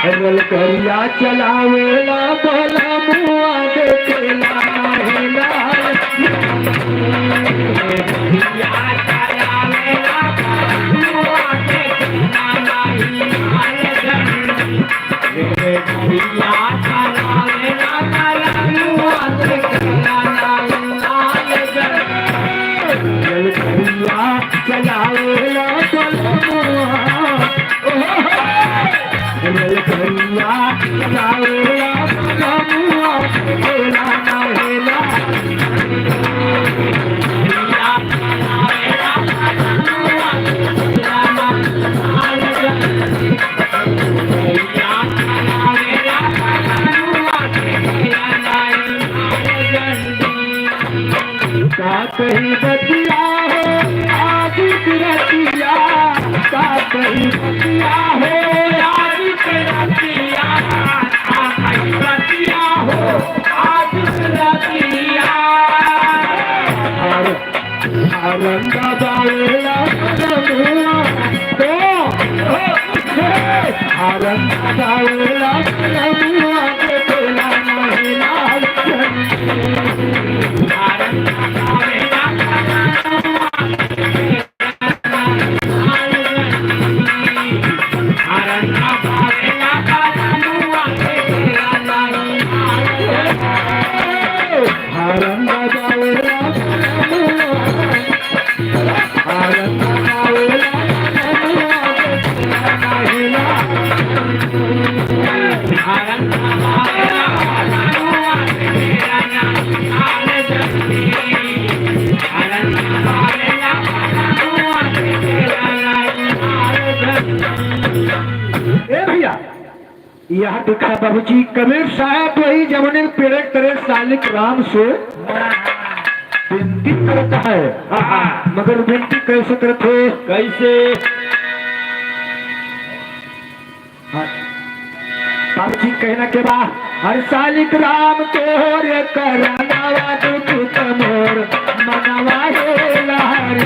रेलगाड़िया चलावेला बलमुआ, देखेला नाही लाल। का कही बतिया हो, आज की रतिया, का कही बतिया हो, आज की रतिया, का कही बतिया हो, आज की रतिया। और आनंद बावेला रमुआ, तो, आनंद बावेला रमुआ, के बेला नहीं लाल। ए भैया, यह देखा बाबूजी, कबीर साहब वही जमुने के पेड़े तरे सालिक राम से विनती करता है, मगर विनती कैसे करते? कैसे? हाँ। बाबूजी कहना के बा, हर सालिक राम तोरे करनवा दुख त मोर मनवा हे लहरी।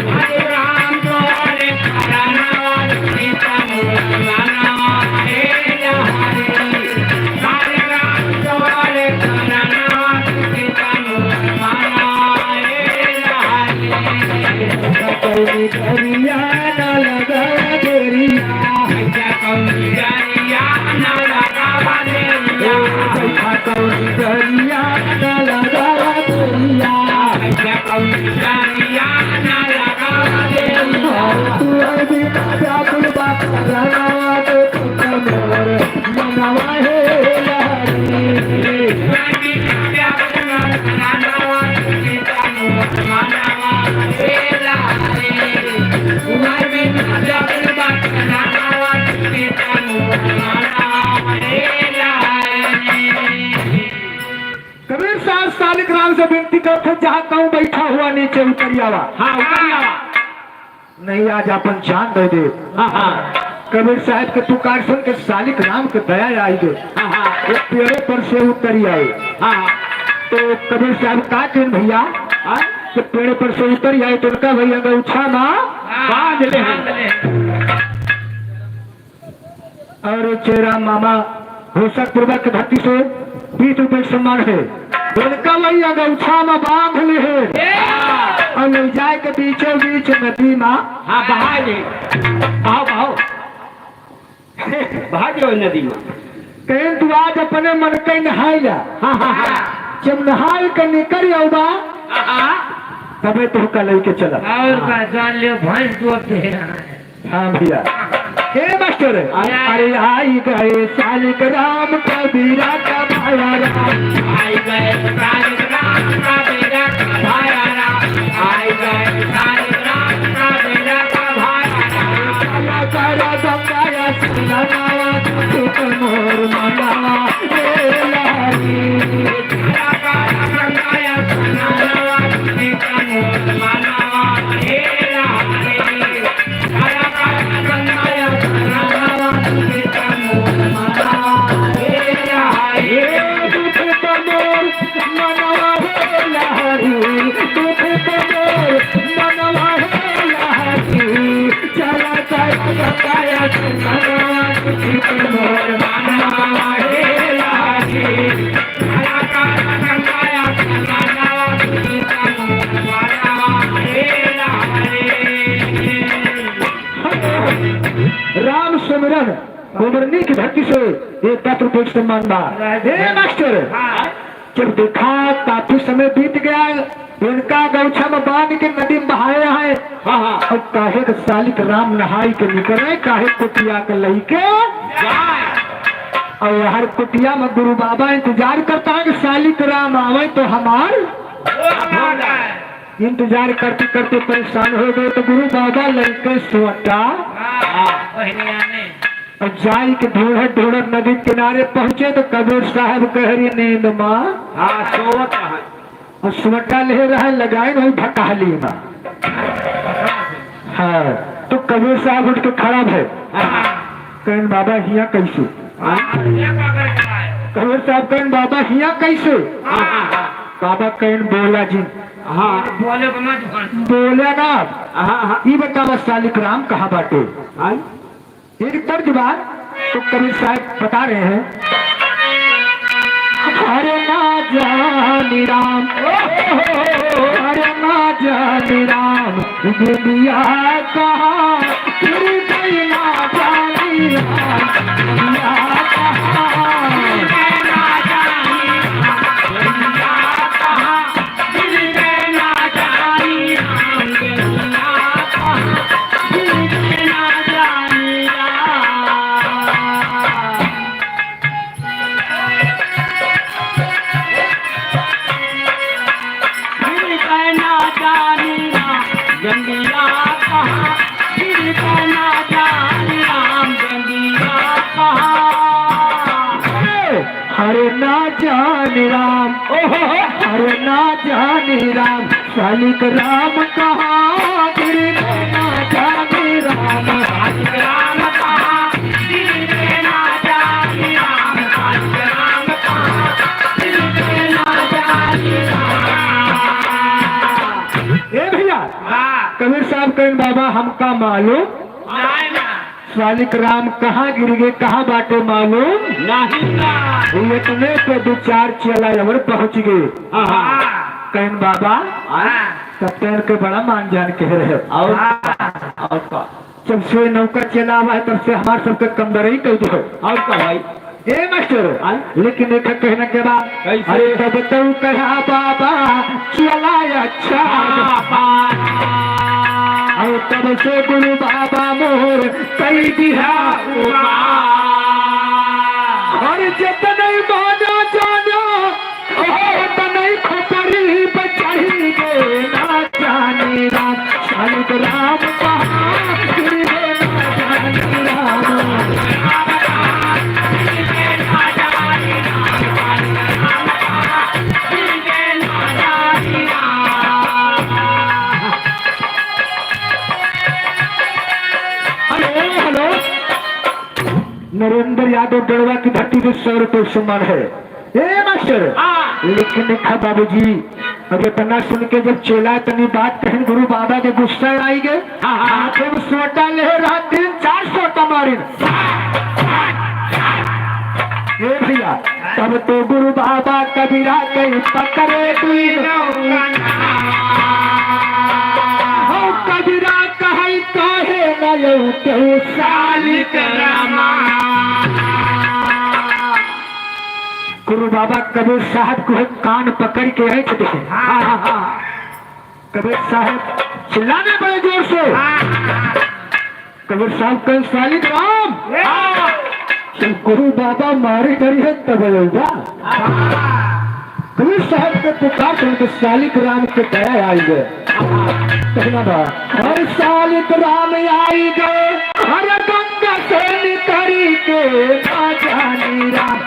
हर राम तोरे करनवा दुख त मोर मनवा हे लहरी। हर राम तोरे करनवा दुख त मोर मनवा हे लहरी। कौनी दरिया न लगा देरिया। कौनी दरिया न लगा देरिया। कौनी दरिया न लगा देरिया। कौनी दरिया न लगा देरिया। तू अभी ना जा कुल बात करना तो तुम मोर मनवा हे लहरी। से विनती करत है, जहाँ कहूँ बैठा हुआ नीचे उतरि आवा। हाँ, उतरि आवा। नहीं, आज आपन जान दे दे। हाँ, हाँ। कबीर साहब के पुकार सुन के सालिक राम के दया आई गए। हाँ, हाँ। वो पेड़े पर से उतरि आए। हाँ, हाँ। तो कबीर साहब का कहेन भइया? हाँ। तो पेड़े पर से उतरि आए तो उनका भइया गौछा मा हाँ। बांध ले। बांध ले। और चेरा मामा होसकपुरवा के धरती से बीस रुपए के सम्मान है। उनका वही अगौछा मा बांध ले है। और ले जाए के बीचों बीच नदी मा हाँ, बहा दे। बहाओ, बहाओ। बहा दे नदी मा। कहेन तू आज अपने मन के नहाई ला। हाँ, हाँ, हाँ। जब नहाई के निकरि आउबा, हाँ, हाँ। तबे तोहका लइके चलब। और का जान लियो, भैंस दूध दे रहा है। हाँ भइया। हे मास्टर, अरे। अरे आई गए सालिक राम कबीरा का भाया राम। आई गए सालिक राम कबीरा का भाया राम। आई गए सालिक राम कबीरा का भाया राम। काला काला गंगाया सुना नावा दुख मोर मनावा रे लारी। काला काला गंगाया सुना नावा दुख मोर मनावा रे लारी। राम सुमिरन उमरनी की धरती से एक पात्र पुरुष सम्मान बा। हे मास्टर, जब देखा काफी समय बीत गया, उनका गौछा में बांध के नदी में बहाए हैं। हाँ, हाँ। अब काहे के सालिक राम नहाई के निकले, काहे कुटिया के लइके जाए। और हर कुटिया में गुरु बाबा इंतजार करता है कि सालिक राम आवे तो हमार हो जाए। इंतजार करते करते परेशान हो गए तो गुरु बाबा लइके सोटा। हाँ, पहले आने। अब जाई के ढूंढत ढूंढत नदी किनारे पहुंचे तो कबीर साहब गहरी नींद मा। हाँ, सोवत है। और सोटा ले रहा है, लगाए नहीं भकाली मा। हाँ, तो कबीर साहब उठ के खड़ा भए। हाँ। कहेन बाबा हियाँ कैसे? हाँ। कबीर साहब कहेन बाबा हियाँ कैसे? हाँ, हाँ, हाँ। बाबा कहेन बोला जिन। हाँ। बोले को मत बोल। बोले ना। हाँ, हाँ। ई बतावा सालिक राम कहाँ बाटे? हाँ। एक तर्ज बा, तो कबीर साहब बता रहे हैं। हरे ना जानी राम, हरे ना जानी राम, दुनिया कहाँ, फिर भी ना जानी राम, दुनिया कहाँ। हरे ना जानी राम, ओहो हो, हरे ना जानी राम, सालिक राम कहाँ गिर गए ना जानी राम, सालिक राम कहाँ गिर गए ना जानी राम, सालिक राम कहाँ गिर गए ना जानी राम। ए भइया, हाँ। कबीर साहब कहेन बाबा हमका मालूम नाहीं ना। सालिक राम कहाँ गिर गए, कहाँ बाटे मालूम? नाहीं ना। वो इतने पे दो चार चेला अउर पहुँच गए। हाँ, हाँ। कहेन बाबा, हाँ। तब तैन के बड़ा मान जान के रहे। और, हाँ। और का? जब से नौका चेला आवा है, तब से हमार सबके कमदरई कर दे। और का भाई? ए मास्टर, हाँ? लेकिन एक कहना के बाद, कैसे? अरे तब तो कहा बाबा चला अच्छा। हाँ, हाँ। और तब से गुरु बाबा मोर कई दिहा उपाय। और जितने माना जाना, ओ तनई खोपड़ी पे चढ़ी गे ना जानी राम, सालिक राम कहाँ गिर गे ना जानी राम। यादव डड़वा की धरती पे सौ रुपये सम्मान है। ए मास्टर, हाँ। लेकिन देखा बाबूजी, अब इतना सुन के जब चेला इतनी बात कहिन, गुरु बाबा के गुस्सा आई गए। हाँ, हाँ। हाथे में सोटा ले रहा, तीन चार सोटा मारिन। ए भैया, तब तो गुरु बाबा कबीरा कहीं पकड़े दुई। हो कबीरा कहे काहे न यौ केहू सालिक रामा। गुरु बाबा कबीर साहब को कान पकड़ के ऐंठ दे। हाँ, हाँ, हाँ। कबीर साहब चिल्लाने बड़े जोर से। हाँ। कबीर साहब कहे, "सालिक राम।" हाँ। जब गुरु बाबा मारे करी है तब अउबा। हाँ। कबीर साहब के पुकार सुन के सालिक राम के दया आई गए। कहना बा, "हर सालिक राम आई गए, हर गंगा से निकरी के ना जानी राम।"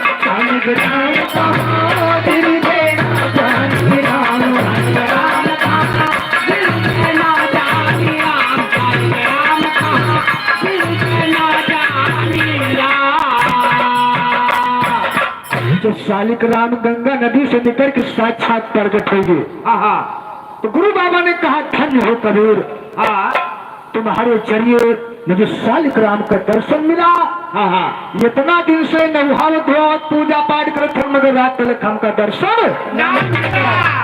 जब सालिक राम गंगा नदी से निकल के साक्षात प्रकट होइगे, हाँ, हाँ। तो गुरु बाबा ने कहा, "धन्य हो कबीर।" हाँ। तुम्हारे जरिए मुझे सालिक राम का दर्शन मिला। हाँ, हाँ। इतना दिन से नहावत धोवत पूजा पाठ करत थे, मगर रात तलक हमका दर्शन ना मिला।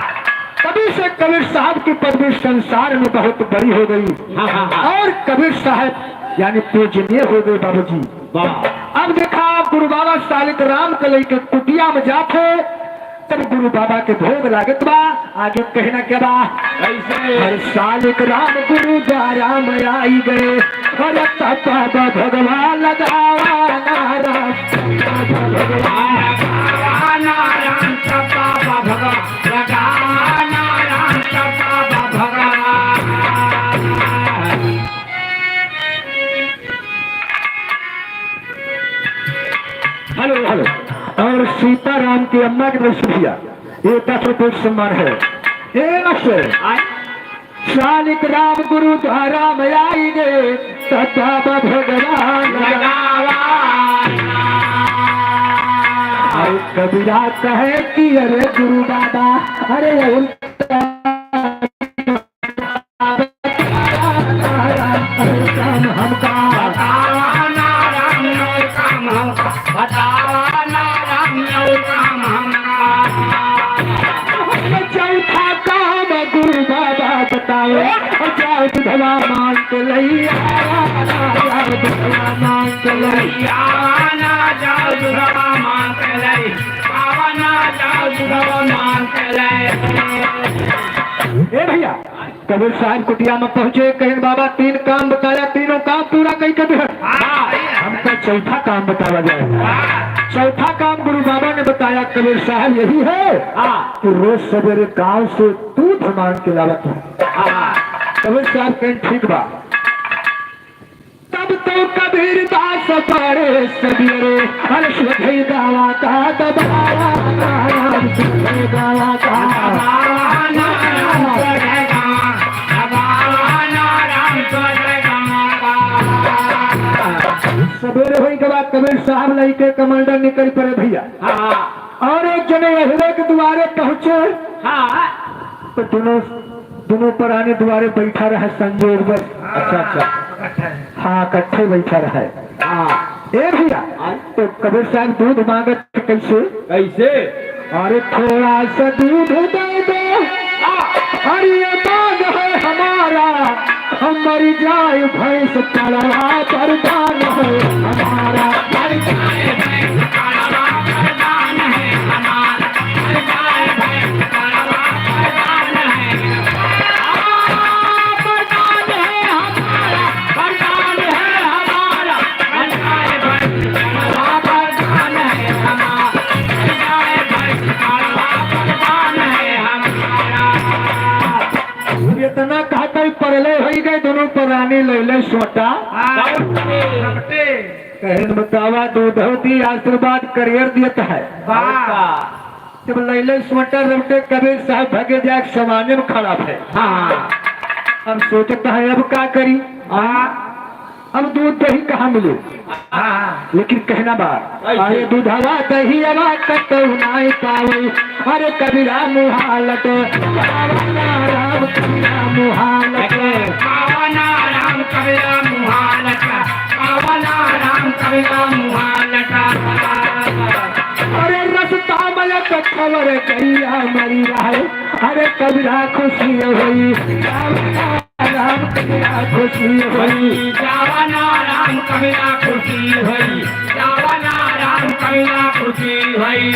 तभी से कबीर साहब की पदवी संसार में बहुत बड़ी हो गई। हाँ, हाँ, हाँ। और कबीर साहब यानी पूजनीय हो गए बाबूजी। वाह। अब देखा, गुरु बाबा सालिक राम के लेके कुटिया में जाते, तब गुरु बाबा के भोग लागत बा। आगे कहना क्या बा? कैसे? हर सालिक राम गुरु द्वारा में आई गए, अरे तब बाबा भगवान लगावा नारा। भगवान लगावा नारा, तब बाबा भगवान लगावा नारा, तब बाबा भगवान। Hello, hello. और सीताराम की अम्मा की तरफ से भैया, ये दस रुपये सम्मान है। ए मास्टर, आय। सालिक राम गुरु द्वारा में आई गे, तथा भगवान लगावा। और कबीरा कहे कि अरे गुरु बाबा, अरे उल्टा चौथा काम गुरु बाबा बताओ, जाओ दुधवा मांग के लइया, जाओ दुधवा मांग के लइया, जाओ दुधवा मांग के लइया, जाओ दुधवा मांग के लइया। ए भैया, कबीर साहब कुटिया में पहुंचे, कहेन, "बाबा, तीन काम बताया, तीनों काम पूरा कई के दिहन।" हाँ। हमका चौथा काम बतावा जाए। हाँ। चौथा काम गुरु बाबा ने बताया कबीर साहब यही है, हाँ। कि रोज सवेरे गांव से दूध मांग के लावत है। हाँ। कबीर साहब कहेन, "ठीक बा।" तब तो कबीर दास बड़े सवेरे, अरे सुधई गावा का दबावा, नारायण सुधई गावा का। सवेरे होई के बाद कबीर साहब लइके कमांडर निकल पड़े भैया। हाँ। और एक जने यहरे के दुआरे पहुंचे। हाँ। तो दोनों, दोनों परानी दुआरे बैठा रहे संजोग बस। अच्छा, अच्छा। हाँ, इकट्ठे बैठा रहे। हाँ। ए भैया, हाँ। तो कबीर साहब दूध मांगत कैसे? कैसे? अरे थोड़ा सा दूध दे दो, हाँ। अरे ये मांग है हमारा, हम मर जाए भैंस पड़वा वरदान है हमारा। मर जाए भैंस पड़वा वरदान है हमारा। मर जाए भैंस पड़वा वरदान है। आ, वरदान है हमारा, वरदान है हमारा। मर जाए भैंस पड़वा वरदान है हमारा। मर जाए भैंस पड़वा वरदान है हमारा। इतना कहते ही परलय होई गए, दोनों परानी लैले सोटा। हाँ, रपटे। कहेन बतावा, दूधौती आशीर्वाद करियर दियत है। वाह। जब लैले सोटा रपटे, कबीर साहब भगे जाए, समाने में खड़ा है। हाँ। अब सोचता है, अब का करी? हाँ। अब दूध दही कहाँ मिले? हाँ। लेकिन कहना बा, कैसे? अरे दूधवा दहियवा कतौ नाई पावे, अरे कबीरा मुहालत, पावना राम कबीरा मुहालत। कैसे? पावना राम कबीरा मुहालत, पावना राम कबीरा मुहालत। अरे रस्ता मलक खबर गैया मरी रहे, अरे कबीरा खुशी होई, पावना राम कबीरा खुशी होई। जावना राम कबीरा खुशी होई, जावना राम कबीरा खुशी होई।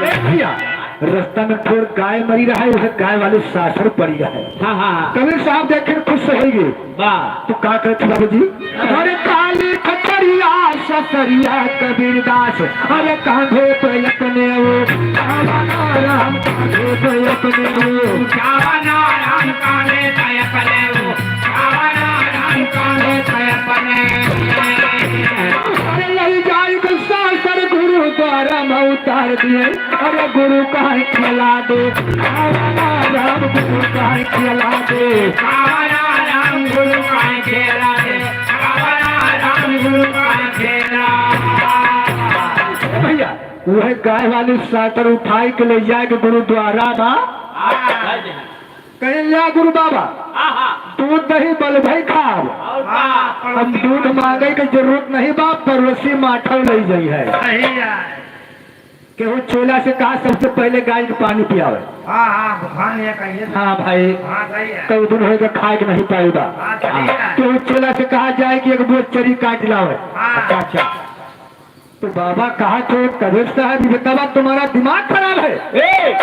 ए भैया, रस्ता में थोड़ गाय मरी रहा है, उसे गाय वाले सासर पड़ी रहा है। हाँ, हाँ। कबीर साहब देखे खुश होइगे। वाह। तो का कहत बाबूजी? अरे काली खचरिया ससरिया कबीर दास, अरे कांधे पे अपने वो, जावना राम कांधे पे अपने वो। जावना राम कांधे पे अपने वो, जावना राम कांधे पे अपने। अरे लई जाई के सासर गुरुद्वारा में उतार दिए, अरे गुरु काहे खेला दे, जावना राम गुरु काहे खेला दे। जावना राम गुरु काहे खेला दे, जावना राम गुरु काहे खेला। भैया, वह गाय वाली सासर उठाई के ले जाए के गुरुद्वारा बा। कहे, "ल्या गुरु बाबा, आहा। दूध दही बल भई खाब।" और का? हम दूध मांगे के जरूरत नहीं बा, पड़ोसी माठौ लई जाई है। सही है। केहू चेला से कहा, "सबसे पहले गाय के पानी पियावे।" हाँ, हाँ, भगवान ये कहिए। हाँ भाई। हाँ, सही है। कई दिन होइगा खाए के नहीं पाई बा। हाँ, सही है। केहू चेला से कहा जाए कि एक बोझ चरी काट लावे। हाँ। अच्छा, अच्छा। तो बाबा कहा थे, "कबीर साहब, ये बतावा, तुम्हारा दिमाग खराब है? ए!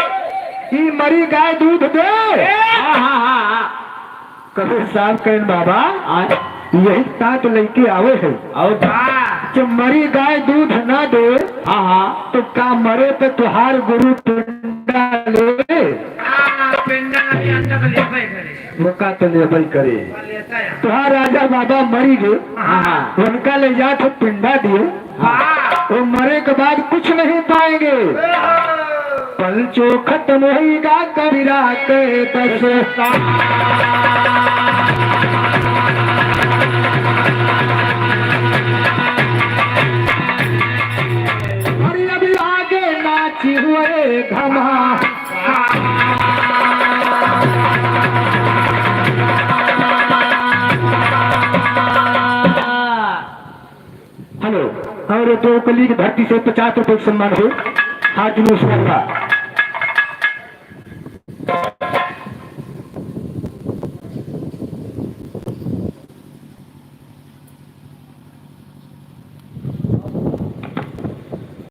ई मरी गाय दूध दे?" ए! हाँ, हाँ, हाँ, हाँ। कबीर साहब कहें, "बाबा, हाँ। यही तात लेके आवे है। और का? जब मरी गाय दूध ना दे, हाँ, हाँ। तो का मरे पे तुहार गुरु पिंडा ले?" हाँ, पिंडा भी अंदर लेबे करे। वो का तो लेबे करे। लेता है। तुहार राजा बाबा मरी गए, हाँ। उनका ले जात हो पिंडा दिए, हाँ। वो मरे के बाद कुछ नहीं पाएंगे। पंचो खत्म होइगा कबीरा के दस। अरे अभी आगे नाची हुए घमा। हेलो, और दो कली की धरती से पचास रुपए का सम्मान हो। हाथ जुलूस करवा।